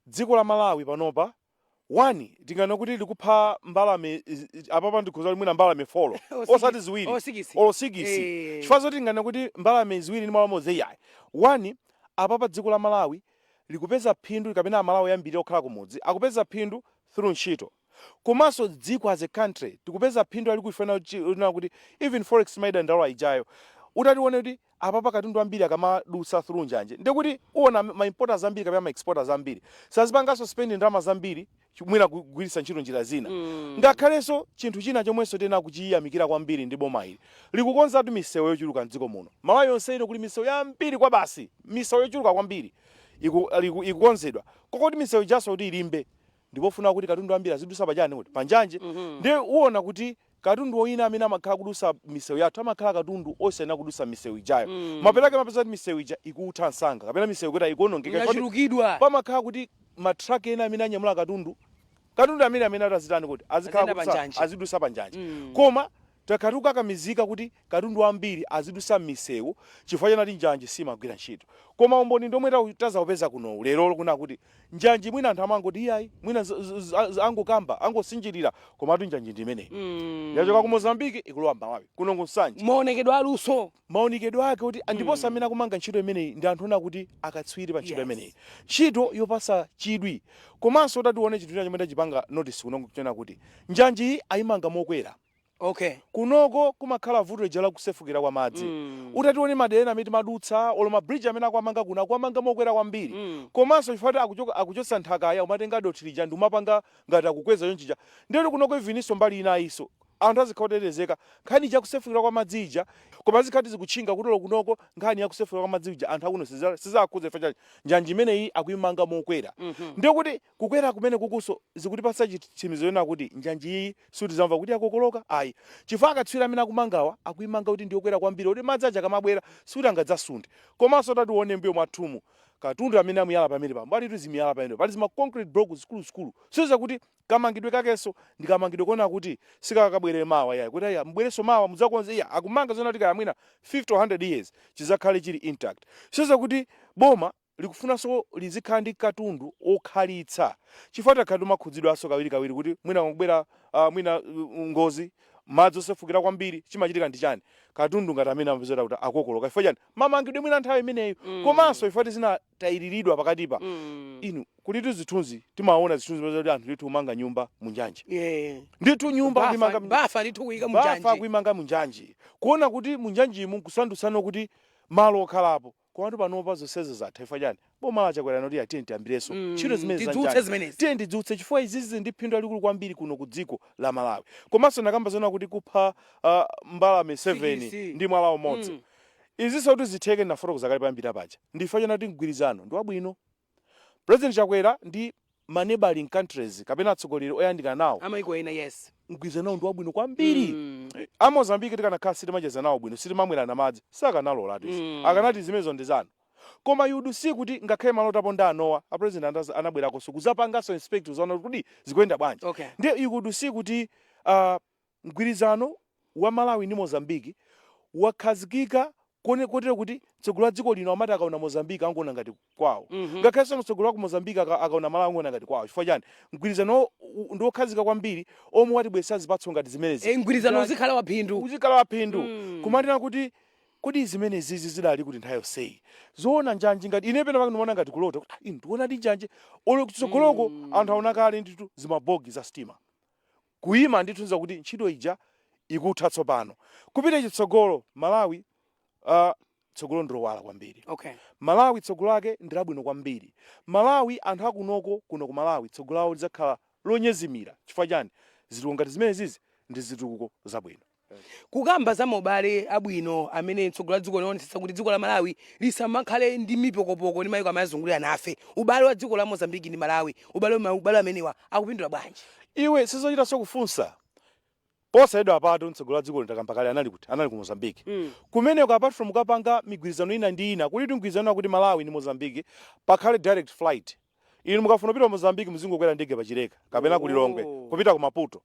dziko la Malawi panopa, one, tingana kuti likupha mbalame apapa ndikhuza kuti mwina mbalame four osati ziwiri O six. Olo six. Chifukwa zoti tingana kuti mbalame ziwiri ndi mwala umodzi, iyayi. One, apapa dziko la Malawi likupeza phindu, kapena Amalawi ambiri okhala kumudzi akupeza phindu through ntchito. Komanso dziko as a country tikupeza phindu alikuifana kuti even forex maidandaula ijayo, utatione kuti apapa katundu ambiri akamadutsa through njanje, ndikuti uwona ma importers ambiri kapena ma exporters ambiri sazipanganso spend ndalama zambiri mwina kugwiritsa ntchito njira zina. Ngakhalenso chinthu china chomwenso tena kuchiyamikira kwambiri ndi boma ili, likukonzatu misewu yochuluka mdziko muno. Malawi yonse ino kuli misewu yambiri kwa basi, misewu yochuluka kwambiri ikukonzedwa, kokoti misewu ijaso kuti ilimbe ndipofuna kuti katundu ambiri azidusa pachani kuti panjanje. Ndiye uwona kuti katundu woyina amene amakhala kudusa misewu yathu amakhala katundu osiyana kudusa misewu ijayo. Mapeto mapeza kuti misewu ija ikutha msanga kapena misewu kuti ikuonongeka. Inachulukidwa. Pamakhala kuti matraki ena amene anyamula katundu, katundu amene atazitani kuti azikhala Aziyenda kudusa panjanje. Azidusa panjanje. Koma takhala tikukakamizika kuti katundu ambiri azidusa m'misewu chifukwa chanati njanji simagwira ntchito. Koma umboni ndomwe tazaupeza kuno lero kuna kuti njanji, mwina anthu amangoti iyayi, mwina angokamba, angosinjirira, komatu njanji ndi imeneyi yachoka ku Mozambiki, ikulowa Malawi kuno kuNsanje. Maonekedwe aluso. Maonekedwe ake kuti ndiponso amene akumanga ntchito imeneyi ndi anthu ona kuti akatswiri pa ntchito imeneyi, ntchito yopasa chidwi. Komanso tatione chinthu china chomwe tachipanga notice kuno, chona kuti njanji iyi ayimanga mokwera. Kunoko kumakhala vuto lija lakusefukira kwa madzi. Utatione madera amene timadutsa, olo ma bridge amene akuamanga kuno akuamanga mokwera kwambiri. Komanso chifukwa kuti akuchotsa nthakaya, umatenga dothi lija ndi umapanga ngati akukweza chonchija. Ndiyoti kunoko ivininso mbali ina ayiso anthu azikhala otetezeka nkhani ija kusefukira kwa madzi ija, koma azikhala tizikutchinga kuti olo kunoko nkhani yakusefukira kwa madzi ija anthu akuno sizakhudza chifukwa cha njanji imeneyi akuyimanga mokwera. Ndiye kuti kukwera kumene kukuso zikutipatsa chitsimikizo chonena kuti njanji iyi sitizamva kuti yakokoloka ayi, chifukwa akatswiri amene akumangawa akuyimanga kuti ndiyokwera kwambiri, kuti madzi aja akamabwera sikuti angadzasunthe. Komanso tatione mbuyo mwathumu katundu amene amuyala pamene pambo alitu zimiyala pamene pali zima concrete block zikuluzikulu, siza kuti kamangidwe kakenso ndi kamangidwe kona kuti sikakabwere mawa yayi, kuti aya mbwerenso mawa mudzakonze iya. Akumanga zona kuti kaya mwina 50 or 100 years chizakhale chili intact. Siza kuti boma likufunanso lizikhala ndi katundu okhalitsa, chifukwa takhala timakhudzidwanso kawirikawiri kuti mwina kukubwera mwina ngozi. Madzi osefukira kwambiri, chimachitika ndi chani? Katundu ngati amene amapezera kuti akokoloka. Chifukwa chani? Mamangidwe mwina nthawi imeneyo, komanso ifati zinatayiriridwa pakatipa. Inu, kulitu zithunzi, timaona zithunzi kuti anthu ndithu kumanga nyumba munjanje. Ndithu nyumba kuimanga Bafa ndithu kuyika bafa munjanje. Kuimanga munjanji, kuona kuti munjanjimu nkusandutsano kuti malo okhalapo. Komatu panopa zonsezo zatha. Chifukwa chani? Boma la Chakwera noti atiye tiyambirenso ntchito zimene za Tidzutse njanje. zimenezi. Tiye ndidzutse, chifukwa izizi ndi phindu lalikulu kwambiri kuno ku dziko la Malawi. Komanso nakamba zona kuti kupha mbalame 7 Six. ndi mwala umodzi. Izinso kuti zitheke, ndinafotokoza kale payambira paja, ndifa chona kuti mgwirizano ndi wabwino. President Chakwera ndi ma neighboring countries kapena atsogoleri oyandikana nawo amaiko ena, yes. Mgwirizano ndi wabwino kwambiri. A Mozambique tikanakhala sitimacheza nawo bwino, sitimamwerana madzi, sakanalolatu izi. Akanati zimenezo ndi zanu. Koma yudu si kuti ngakhale malo taponda anowa, a president anabwerakonso kuzapanganso inspect, kuzaona kuti zikuyenda bwanji. Ndiye ikudu si kuti mgwirizano wa Malawi ndi Mozambique wakhazikika kotero kuti mtsogoleri wa dziko lino amati akaona Mozambique angoona ngati kwawo. Ngakhalenso mtsogoleri wa ku Mozambique akaona Malawi angoona ngati kwawo. Chifukwa chani? Mgwirizano ndi wokhazika kwambiri omwe watibweretsa zipatso ngati zimenezi. Mgwirizano uzikhala waphindu. Uzikhala waphindu. Kumanena kuti kodi zimene zizi zidali kuti nthawi yonseyi? Zoona, njanji ngati ine pena pake ndimaona ngati kulota kuti, ah, inu tikuonadi njanji olo kutsogoloko. Anthu aona kale ndithu zimabogi za sitima kuyima ndithu, za kuti ntchito ija ikutha tsopano, kupita chitsogolo. Malawi tsogolo ndilowala kwambiri. Malawi tsogolo lake ndi labwino kwambiri. Malawi, anthu akunoko kuno ku Malawi, tsogolo lawo lidzakhala lonyezimira. Chifukwa chani? Zitukuko ngati zimene zizi ndi zitukuko zabwino. Kukamba za maubale abwino amene mtsogoleri wa dziko lionetsetsa kuti dziko la Malawi lisamakhale ndi mipokopoko ndi mayiko amene azungulira nafe, ubale wa dziko la Mozambiki ndi Malawi, ubale amenewa akupindula bwanji? Iwe, sizochitanso kufunsa. Posayedwa apatu, mtsogoleri wa dziko litakamba kale anali kuti anali ku Mozambique. Kumeneko, apart from kukapanga migwirizano ina ndi ina, kulitu mgwirizano wakuti Malawi ndi Mozambique pakhale direct flight. Inu mukafuna kupita ku Mozambique, muzingokwera ndege pachileka kapena ku Lilongwe kupita ku Maputo.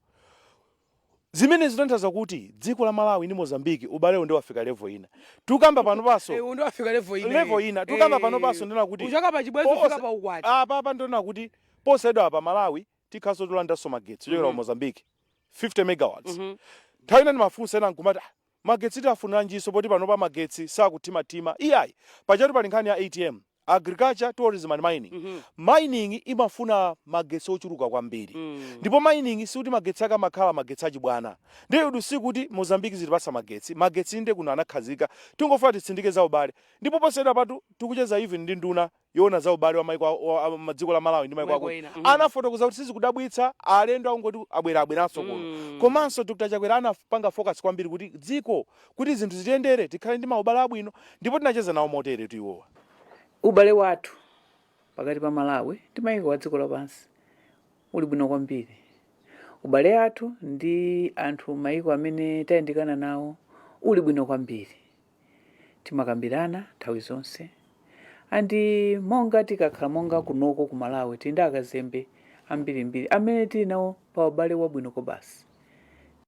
Zimene zitanthauza kuti dziko la Malawi ndi Mozambique ubalewo ndi wafika level ina. Tukamba pano paso Ndi wafika level ina. Level ina. Tukamba pano paso ndina kuti Kuchoka pa chibwenzi kufika pa ukwati. Apa apa ndona kuti posayedwa apa Malawi tikhaso tulandanso magetsi kuchokera ku Mozambique, 50 megawatts. Nthawi ina ndimafunsa ena nkumati, "Ah, magetsi tiafuniranjiso poti panopa magetsi sakuthimathima?" Iyayi, pachatu pali nkhani ya ATM, agriculture, tourism and mining. Mining imafuna magetsi ochuluka kwambiri. Ndipo mining sikuti magetsi ake amakhala magetsi achibwana. Ndiye udu sikuti Mozambique zitipasa magetsi, magetsi inde kuno anakhazika. Tingofuna titsindike za ubale. Ndipo posayedwa patu tikucheza even ndi nduna yoona za ubale wa maiko wa dziko la Malawi ndi maiko Maiko akuti ena, anafotokoza kuti sizikudabwitsa alendo akungoti abwera abweranso kuno. Komanso Dr Chakwera anapanga focus kwambiri kuti dziko, kuti zinthu zitiyendere, tikhale ndi maubale abwino, ndipo tinacheza nawo motere tu iwowa. Ubale wathu pakati pa Malawi ndi mayiko a dziko lapansi uli bwino kwambiri. Ubale athu ndi anthu mayiko amene tayandikana nawo uli bwino kwambiri. Timakambirana nthawi zonse, and monga tikakhala monga kunoko ku Malawi, tili ndi akazembe ambirimbiri amene tili nawo pa ubale wabwino kobasi.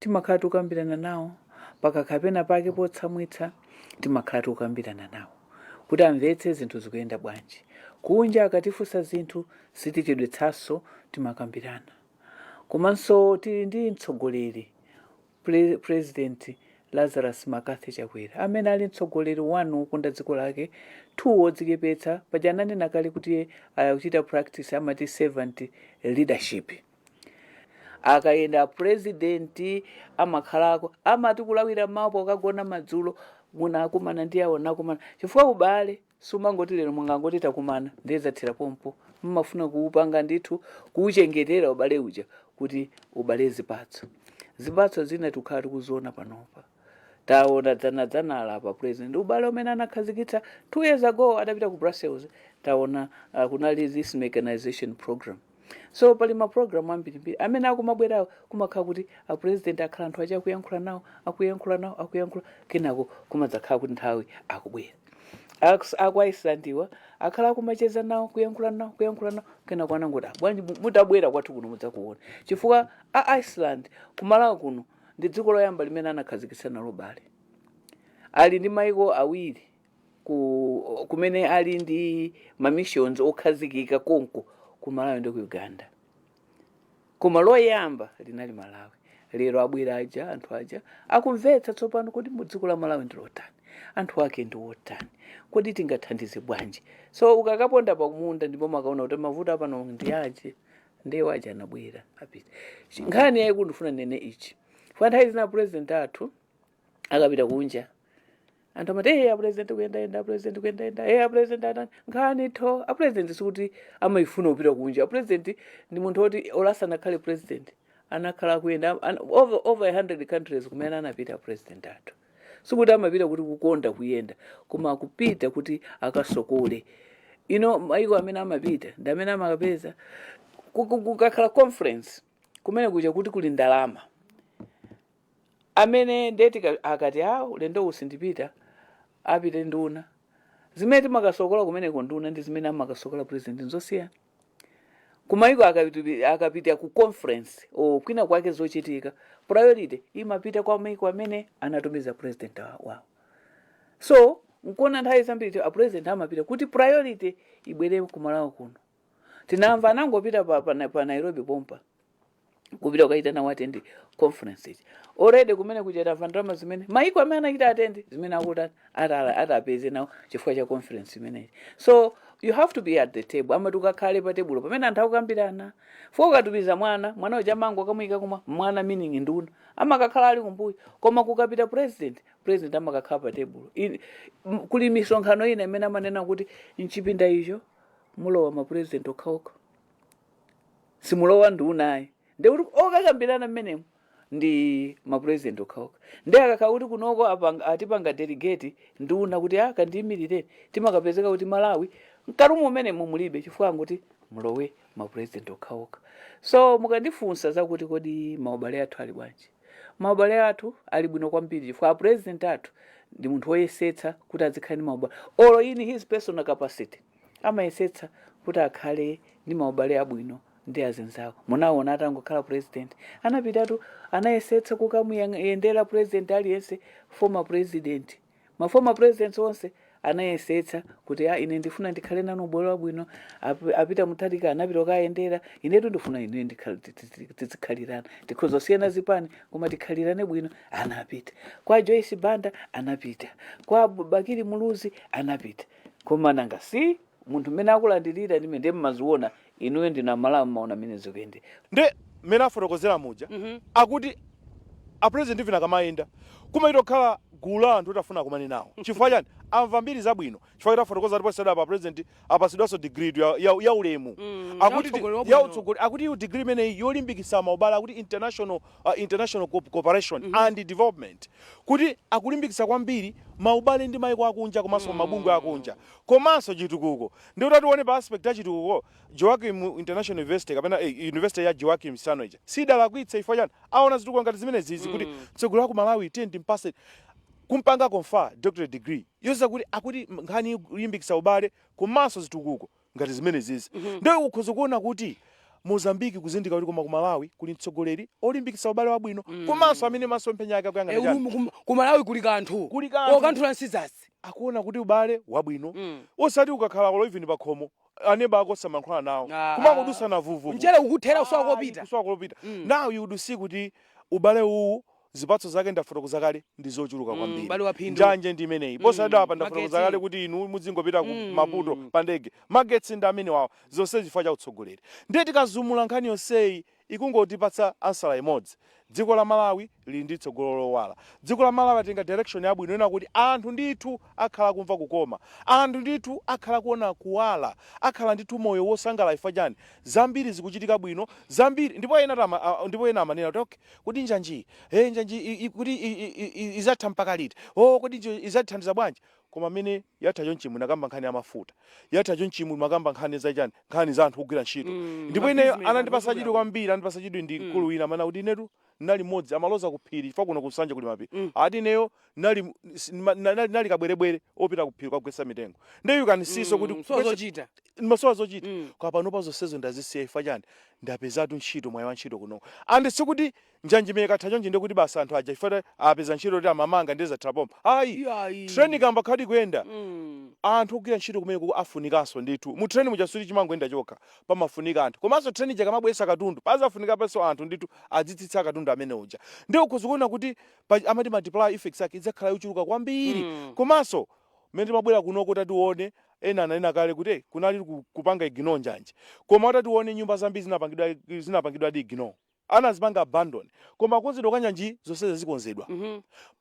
Timakhala tikukambirana nawo. Pakakhala pena pake potsamwitsa, timakhala tikukambirana nawo kuti amvetse zinthu zikuyenda bwanji. Kunja akatifunsa zinthu, sitichedwetsanso, timakambirana. Komanso tili ndi mtsogoleri, President Lazarus McCarthy Chakwera, amene ali mtsogoleri 1 wokonda dziko lake, 2 wodzichepetsa. Paja ananena kale kuti akuchita practice amati servant leadership. Akayenda president amakhalako, amati kulawira mawu pokagona madzulo munakumana ndi awo, nakumana, chifukwa ubale sumangoti lero mungangoti takumana ndiye pompo. Mumafuna kuupanga ndithu, kuuchengetera ubale uja kuti ubale zipatso. Zipatso zina tikukhala tikuziona panopa. Taona dzanadzanala apa president, ubale umene anakhazikitsa 2 years ago adapita ku Brussels. Taona kunali this mechanization program. So pali mapulogalamu ambirimbiri amene akumabwerawo, kumakhala kuti a president akhala anthu aja akuyankhula nawo, akuyankhula nawo, akuyankhula, kenako kumadzakhala kuti nthawi akubwera. Aku Icelandiwa akhala akumacheza nawo, kuyankhula nawo, kuyankhula nawo, kenako anangoti, "Ah, bwanji mutabwera kwathu kuno mudzakuona?" Chifukwa a Iceland kumalawi kuno ndi dziko loyamba limene anakhazikitsa nalo ubale. Ali ndi maiko awiri kumene ali ndi ma missions okhazikika konko, ku Malawi ndi ku Uganda, koma loyamba linali Malawi. Lero abwera aja anthu aja akumvetsa tsopano kuti mu dziko la Malawi ndi lotani, anthu ake ndi otani, kodi tingathandize bwanji. So ukakaponda pakumunda ndipo makaona kuti mavuto apano ndi aje, ndiye waja anabwera apita. Nkhani yayikulu ndifuna nene ichi: kwa nthawi zina president athu akapita kunja, anthu amati, "Hey, apresident kuyendayenda, apresident kuyendayenda, hey, apresident atani." Nkhani tho apresident sikuti amayifuna kupita kunja. Apresident ndi munthu woti olasana akhale president anakhala kuyenda over 100 countries kumene anapita president athu. Sikuti amapita kuti kukonda kuyenda, koma akupita kuti akasokole ino maiko amene amapita ndi amene amakapeza. Kukakhala conference kumene kuja kuti kuli ndalama amene ndeti akati, "A ulendo usi ndipita," apite nduna. Zimene timakasokola kumeneko nduna ndi zimene amakasokola president nzosiyana. Kumaiko akapita ku conference o kwina kwake zochitika, priority imapita kwa maiko amene anatumiza president wawo. So nkuona nthawi zambiri a president amapita kuti priority ibwere kumalawi kuno. Tinamva anangopita pa Nairobi pompa, kupita kukaitana attend conference ichi, already kumene kuja tamva ndalama zimene maiko amene anachita attend zimene akuti atapeze nawo chifukwa cha conference imeneyi. So you have to be at the table, amati ukakhale pa tebulo pamene anthu akukambirana. Fo ukatumiza mwana, mwana uja mango akamuyika kumwa mwana, meaning nduna, amakakhala ali kumbuyo. Koma kukapita president, president amakakhala pa tebulo. Kuli misonkhano ina imene amanena kuti mchipinda icho mulowa ma president okhaokha, simulowa ndunayi. Ndekuti okakambirana mmenemo ndi mapresident okhaokha. Ndi akakhala kuti kunoko atipanga delegate nduna kuti akandiyimirireni, timakapezeka kuti Malawi mkalumu umenemo mulibe, chifukwa anguti mulowe mapresident okhaokha. So mukandifunsa zakuti kodi maubale athu ali bwanji, maubale athu ali bwino kwambiri, chifukwa apresident athu ndi munthu woyesetsa kuti azikhala ndi maubale. Olo in his personal capacity amayesetsa kuti akhale ndi maubale abwino ndi azinzawo. Munaona atangokhala president anapitatu, anayesetsa kukamuyendera president aliyense, former president, ma former presidents onse anayesetsa kuti, "A ine ndifuna ndikhale nanu ubale wabwino." Apita Mutharika anapita kukayendera, "Inetu ndifuna ine tizikhalirana, tikhoza kusiyana zipani koma tikhalirane bwino." Anapita kwa Joyce Banda, anapita kwa Bakili Muluzi, anapita. Koma nanga si munthu mmene akulandirira ndime ndiye mmaziona inuyo ndina Malawi, mmaona mmene zikuyendera. Nde mmene afotokozera muja, akuti a president even akamayenda kumaita kukhala gulu la anthu otafuna akumane nawo. Chifukwa chani? Amva mbiri zabwino, chifukwa kuti afotokoza kuti posachedwa pa president apasidwanso degree ya ulemu, akuti ya utsogoleri wabwino. Ya utsogoleri. Akuti iyo degree imeneyi yolimbikitsa maubale, akuti international cooperation and development, kuti akulimbikitsa kwambiri maubale ndi maiko akunja komanso mabungwe akunja komanso chitukuko. Ndi kuti tione pa aspect ya chitukuko, Joachim International University kapena University ya Joachim Chissano ija sidalakwitse. Chifukwa chani? Aona zitukuko ngati zimene zizi, kuti mtsogoleri wa ku Malawi tiye timpase, kumpanga confer doctorate degree yoza kuti akuti nkhani yolimbikitsa ubale komanso zitukuko ngati zimene zizi. Ndiye ukhoza kuona kuti Mozambiki kuzindika kuti koma ku Malawi kuli mtsogoleri olimbikitsa ubale wabwino komanso amene masomphenya ake akuyang'ana chani? Ku Malawi kuli kanthu. Kuli kanthu. Okanthula nsizasi. Akuona kuti ubale wabwino, osati ukakhala kolo even pakhomo aneba ako samankhula nawo, kumangodusana vuvuvu. Mchere ukuthera kusowa kopita. Kusowa kopita. Now you would see kuti ubale uwu zipatso zake ndafotokoza kale ndi zochuluka kwambiri. Ubale wa phindu. Njanje ndi imeneyi posachedwa apa ndafotokoza Magetsi. kale kuti inu muzingopita ku Maputo pa ndege, magetsi ndi amene wawa, zonse chifukwa cha utsogoleri. Ndiye tikazumula nkhani yonseyi ikungotipatsa answer imodzi: dziko la Malawi lili ndi tsogolo lowala. Dziko la Malawi atenga direction yabwino ina kuti anthu ndithu akhala kumva kukoma, anthu ndithu akhala kuona kuwala, akhala ndithu moyo wosangalala. Chifukwa chani? Zambiri zikuchitika bwino, zambiri. Ndipo ena amanena kuti, "Okay, kuti njanji, hey, njanji kuti izatha mpaka liti? Oh, kodi izatithandiza bwanji?" Koma amene yatha chonchimwe nakamba nkhani ya mafuta, yatha chonchimwe makamba nkhani zachani, nkhani za anthu ogwira ntchito. Ndipo ineyo mabusiness, anandipasa anthu chidwi kwambiri, anandipasa chidwi ndi mkulu wina amene akuti, "Inetu nali mmodzi," amaloza ku phiri chifukwa kuno kusanje kuli mapiri. Ati, "Ineyo nali kabwerebwere opita ku phiri kukagwetsa mitengo." Ndiye you can see so kuti So zochita. Ndimasowa zochita. Kwa panopa zonsezo ndazisiya. Ifa chani? Ndapezatu ntchito, mwayi wa ntchito kunoko. And sikuti njanji imene ikatha chonchi ndikuti basi anthu aja ifa apeza ntchito kuti amamanga ndi zatha ayi. Iyayi. Train kamba khadi kuyenda, anthu ogwira ntchito kumene afunikanso ndithu. Mu train muja suti chimangoyenda chokha, pamafunika anthu. Komanso train ija kamabweretsa katundu, pazafunika panso anthu ndithu adzitsitsa katundu amene uja. Ndiye ukhoza kuti amati multiplier effects yake idzakhala yochuluka kwambiri. Komanso mmene timabwera kunoko, tatione, ena ananena kale kuti kunali kupanga ignore njanji, koma tatione nyumba zambiri zinapangidwa di ignore, anazipanga abandon. Koma kukonzedwa kwa njanji, zonse zikonzedwa.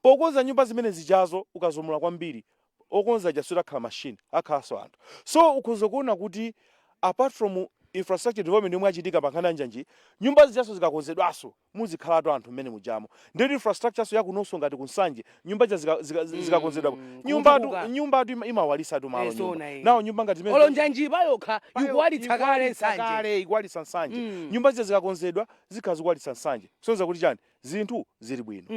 Pokonza nyumba zimene zijazo, ukazomula kwambiri, okonza jasuti akhala machine, akhalanso anthu. So ukhoza kuona kuti apart from infrastructure development yomwe achitika pa nkhani ya njanji, nyumba zijaso zikakonzedwanso muzikhalatu anthu mmene mujamo. Ndeti infrastructure so yakunonso ngati kuNsanje, nyumba ja zikakonzedwa, nyumbatu Kutukuka. nyumbatu imawalisatu malo. Zona nyumba iyi. Nawo nyumba ngati zimene Olo njanji payokha ikuwalitsa kale ikuwalitsa Nsanje. Kale ikuwalitsa Nsanje. Nyumba zija zikakonzedwa zikhala zikuwalitsa Nsanje, kusonyeza kuti chani? Zinthu zili bwino.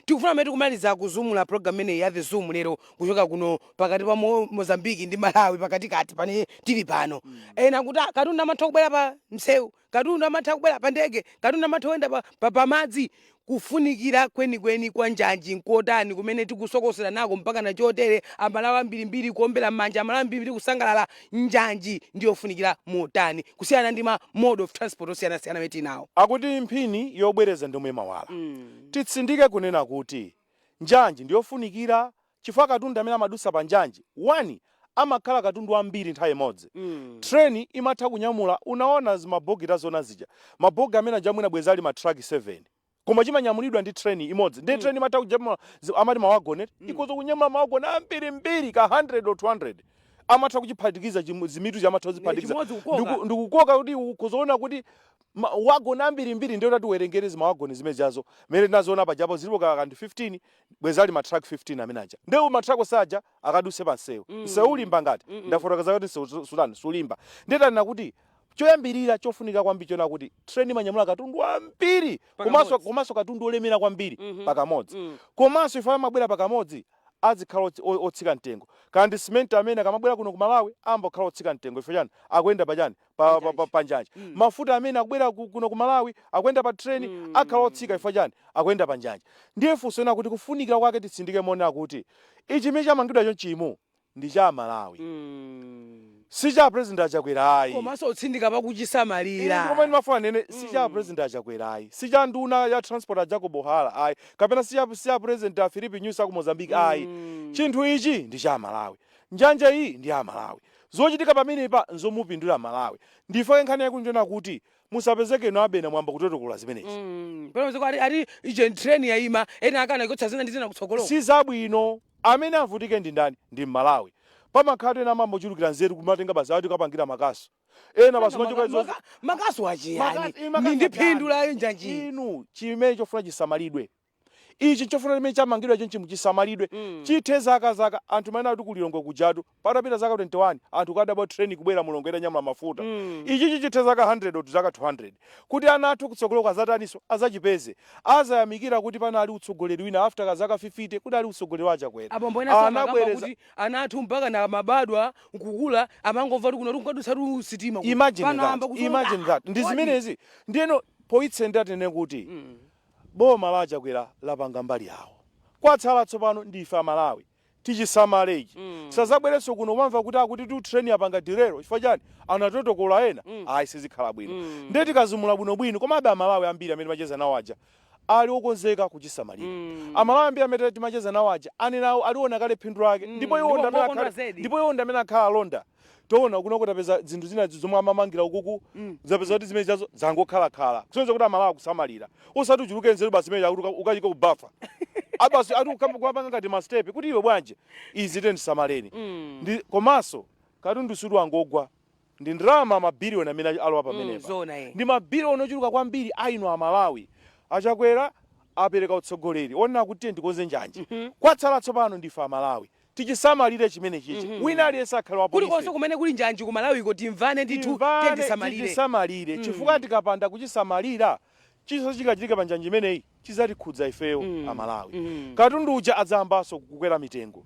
Tikufuna mmene tikumaliza kuzumula program imeneyi ya The Zoom lero, kuchoka kuno pakati pa Mozambiki ndi Malawi, pakatikati pane tili pano. Ena kuti, "Ah, katundu amatha kubwera pa msewu, katundu amatha kubwera pa ndege, katundu amatha kuyenda pa madzi. Kufunikira kwenikweni kwa njanji nkotani kumene tikusokosera nako mpaka na chotere, Amalawi ambirimbiri kuombera m'manja, Amalawi ambirimbiri kusangalala? Njanji ndiyofunikira motani kusiyana ndi ma mode of transport osiyanasiyana amene tili nawo? Akuti mphini yobwereza ndomwe mawala. Titsindike kunena kuti njanji ndiyofunikira chifukwa katundu amene amadusa pa njanji, one, amakhala katundu ambiri nthawi imodzi. Train imatha kunyamula, unaona zimabogi tazona zija, mabogi amene aja mwina bweza ali matraki 7, koma chimanyamulidwa ndi train imodzi. Ndi train imatha kunyamula amati mawagoni, ikoza kunyamula mawagoni ambirimbiri ka 100 or 200, amatha kuchiphatikiza zimitu amatha kuziphatikiza. Chimodzi kukoka. Ndikukoka kuti ukuzoona kuti wagoni ambirimbiri. Ndiyo tati uwerengere zimawagoni zimene jazo mene tinaziona pajapo, zilipo kandi 15, bweza ali matruck 15 amene aja. Ndiye matruck osaja akaduse pa msewu, msewu ulimba ngati ndafotokoza kuti msewu sudani sulimba. Ndiye tanena kuti choyambirira chofunika kwambiri chona kuti train imanyamula katundu ambiri komanso Pakamodzi. Komanso katundu olemera kwambiri pakamodzi. Komanso ife amabwera pakamodzi, azikhala otsika mtengo. Kandi cement amene akamabwera kuno ku Malawi ambokhala otsika mtengo. Ife chani? Akuyenda pachani? Pa njanji. Mafuta amene akubwera kuno ku Malawi akuyenda pa train, akhala otsika. Ife chani? Akuyenda pa njanji. Ndiye funso ena kuti kufunikira kwake, titsindike monena kuti ichi chimene chamangidwa chonchimu ndi cha Malawi, si cha President aChakwera ayi. Komanso utsindika pakuchisamalira. Koma ndimafuna nene, si cha President aChakwera ayi, si cha nduna ya transport a Jacob Hara ayi, kapena si cha President a Filipe Nyusi aku Mozambique ayi. Chinthu ichi ndi cha Malawi, njanja iyi ndi ya Malawi. Zochitika pamenepa nzomupindula Malawi. Ndife nkhani yakunjona kuti musapezeke ino abena mwamba kutotokola zimenezi. Pano ati ije train yayima, ena akana ikotsa zina ndi zina kutsogolo. Si zabwino. Amene avutike ndi ndani? Ndi Mmalawi. Pamakhala ena amambochulukira nzeru, kumatenga basi ati kapangira makasu ena basi machoka Makasu achiyani? Makasu Ndi phindu la njanji. Inu, chimene chofuna chisamalidwe ichi, chofuna chimene chamangidwa chonchi muchisamalidwe, chithe zaka zaka. Anthu maena kuti kuLilongwe kujatu patapita zaka 21 anthu kadabwa train kubwera mulongo itanyamula mafuta. Ichichi chithe zaka 100 or zaka 200, kuti ana athu kutsogolo azataniso? Azachipeze, azayamikira kuti panali utsogoleri wina after ka zaka 50 kuti ali utsogoleri wa Chakwera. Abambo ena samakamba Anabwereza kuti ana athu mpaka na mabadwa nkukula amangomva kuti kuno kunkadutsatu sitima kuno. Imagine Pano that. amba kuzoona, Imagine ah, that. Ndi kodi? zimenezi. Ndiyeno poitsendera tinene kuti boma la Chakwera lapanga mbali yawo, kwatsala tsopano ndife Amalawi tichisamale ichi. Sazabwerenso kuno umamva kuti akuti tu train yapanga derail. Chifukwa chani? Anatotokola ena. Ayi, sizikhala bwino. Ndiye tikazumula bwinobwino, komabe Amalawi ambiri amene timacheza nawo aja ali okonzeka kuchisamalira. Amalawi ambiri amene timacheza nawo aja anena aliona kale phindu lake, ndipo iwo Ndipo ndi amene ngokondwa zedi. Ndipo iwo ndi amene akhala alonda. Toona kuno kutapeza zinthu zina zomwe amamangira ukuku, zapeza kuti zimene zazo zangokhalakhala, kusonyeza kuti Amalawi akusamalira. Usati uchuluke nzeru basi imene yakuti ukachike kubafa abasi ati ukapanga ngati mastepe kuti iwe bwanji izi tendisamaleni. Ndi komanso katundu suti angogwa, ndi ndalama mabiliyoni amene alowa pamenepa. Zona, eh. Ndi mabiliyoni ochuluka kwambiri aino Amalawi. AChakwera apereka utsogoleri onena kuti tiye ndikonze njanji. Kwatsala tsopano ndife Amalawi tichisamalire chimene chichi. Wina aliyense akhale wa Kulikonse polisi. kumene kuli njanji ku Malawiko, timvane ndithu. Timvane, Tichisamalire. Tichisamalire, chifukwa tikapanda kuchisamalira, chilichonse chikachitika pa njanji imeneyi chizatikhudza ifeyo Amalawi. Katundu uja adzayambanso kukwera mitengo.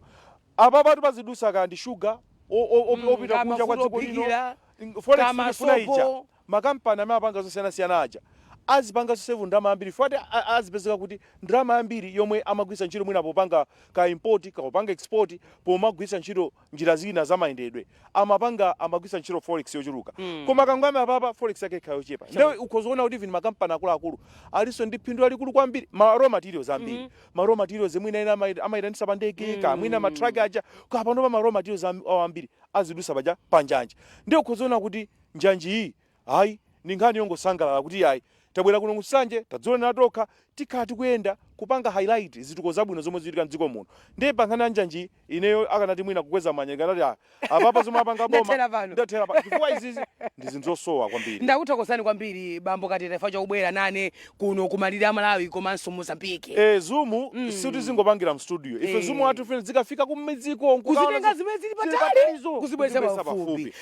Apapatu pazidusa kandi shuga opita kunja kwa Kamafuta dziko lino, ophikira, forex kamasopo. tifuna ija. Makampani amene apanga zosiyanasiyana aja azipanga save ndalama ambiri, fati azipezeka kuti ndalama ambiri yomwe amagwiritsa ntchito mwina popanga ka import, kapopanga export, pomagwiritsa ntchito njira zina zamayendedwe, amapanga amagwiritsa ntchito forex yochuluka. Koma kangwame apapa forex yake ikhala yochepa, ndewe ukhozoona kuti even makampani akuluakulu alinso ndi phindu lalikulu kwambiri. Ma raw materials ambiri, ma raw materials mwina ena amayitanitsa pa ndege, ka mwina ma truck aja, ka panopa ma raw materials awo ambiri azidusa paja panjanja. Ndiye ukhozoona kuti njanji iyi, hayi, ndi nkhani yongosangalala kuti ayi, tabwera kuno kuSanje, tadzionera tokha. Tikhala tikuyenda kupanga highlight zitukuko zabwino zomwe zichitika mdziko muno. Ndiye pa nkhani ya njanji, ineyo akanati mwina kukweza manja, nganati apapa zomwe apanga boma, Ndathera pano. Ndathera pa, chifukwa izizi ndi zinthu zosowa kwambiri. Ndakuthokozani kwambiri, bambo Kateta, chifukwa chakubwera nane kuno kumalire a Malawi komanso Mozambique. Zoom sitizingopangira mstudio ife. Zoom athu ife zikafika kumiziko, kuzitenga zimene zili patali kuzibweretsa pafupi.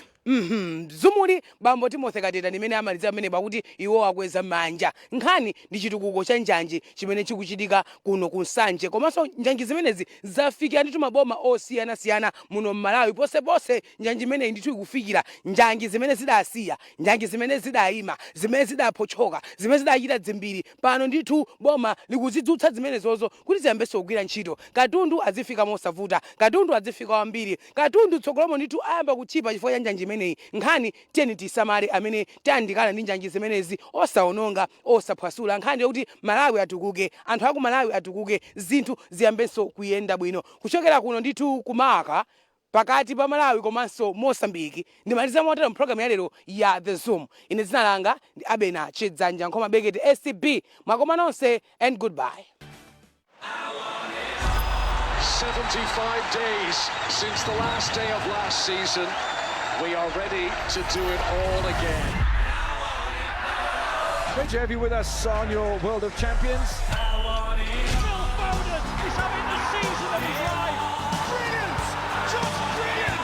Zoomuli bambo Timothy Kateta ndimene amaliza pamene pakuti iwo akweza manja. Nkhani ndi chitukuko cha njanji chimene chikuchitika kuno ku Nsanje, komanso njanji zimenezi zafikira ndithu maboma osiyanasiyana muno mMalawi posepose. Njanji imeneyi ndithu ikufikira njanji zimene zidasiya, njanji zimene zidayima, zimene zidaphotchoka, zimene zidachita dzimbiri. Pano ndithu boma likuzidzutsa zimenezozo kuti ziyambenso kugwira ntchito, katundu azifika mosavuta, katundu azifika wambiri, katundu tsogolomo ndithu ayamba kutchipa chifukwa cha njanji imeneyi. Nkhani, tiyeni tisamale amene tayandikana ndi njanji zimenezi, osaononga, osaphwasula. Nkhani yokuti Malawi atukuke, anthu aku Malawi atukuke, zinthu ziyambenso kuyenda bwino. Kuchokera kuno ndithu kumaka pakati pa Malawi komanso Mosambiki, ndimaliza motero mpulogalamu ya lero ya The Zoom. Ine dzina langa ndi Abena Chidzanja Nkhoma Bekete, ACB. Mwakoma nonse and goodbye. 75 days since the last day of last season. We are ready to do it all again. Great to have you with us on your World of Champions. Phil Foden is having the season of his life. Brilliant! Just brilliant!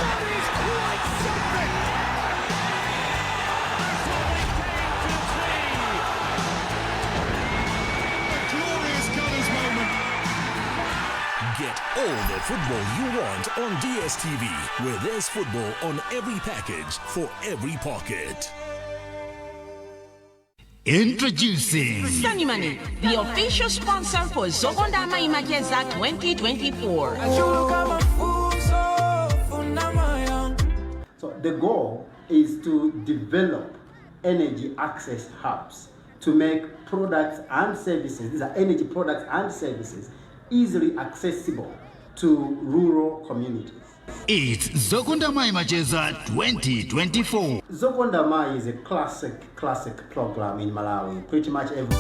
That is quite something! That's what they came to see. A glorious Gunners moment. Get all the football you want on DSTV, where there's football on every package for every pocket. Introducing Sunny Money, the official sponsor for Zokonda Mai Macheza 2024. So the goal is to develop energy access hubs to make products and services, these are energy products and services, easily accessible to rural communities. It's Zokonda Mai Macheza 2024. Zokonda Mai is a classic, classic program in Malawi. Pretty much every.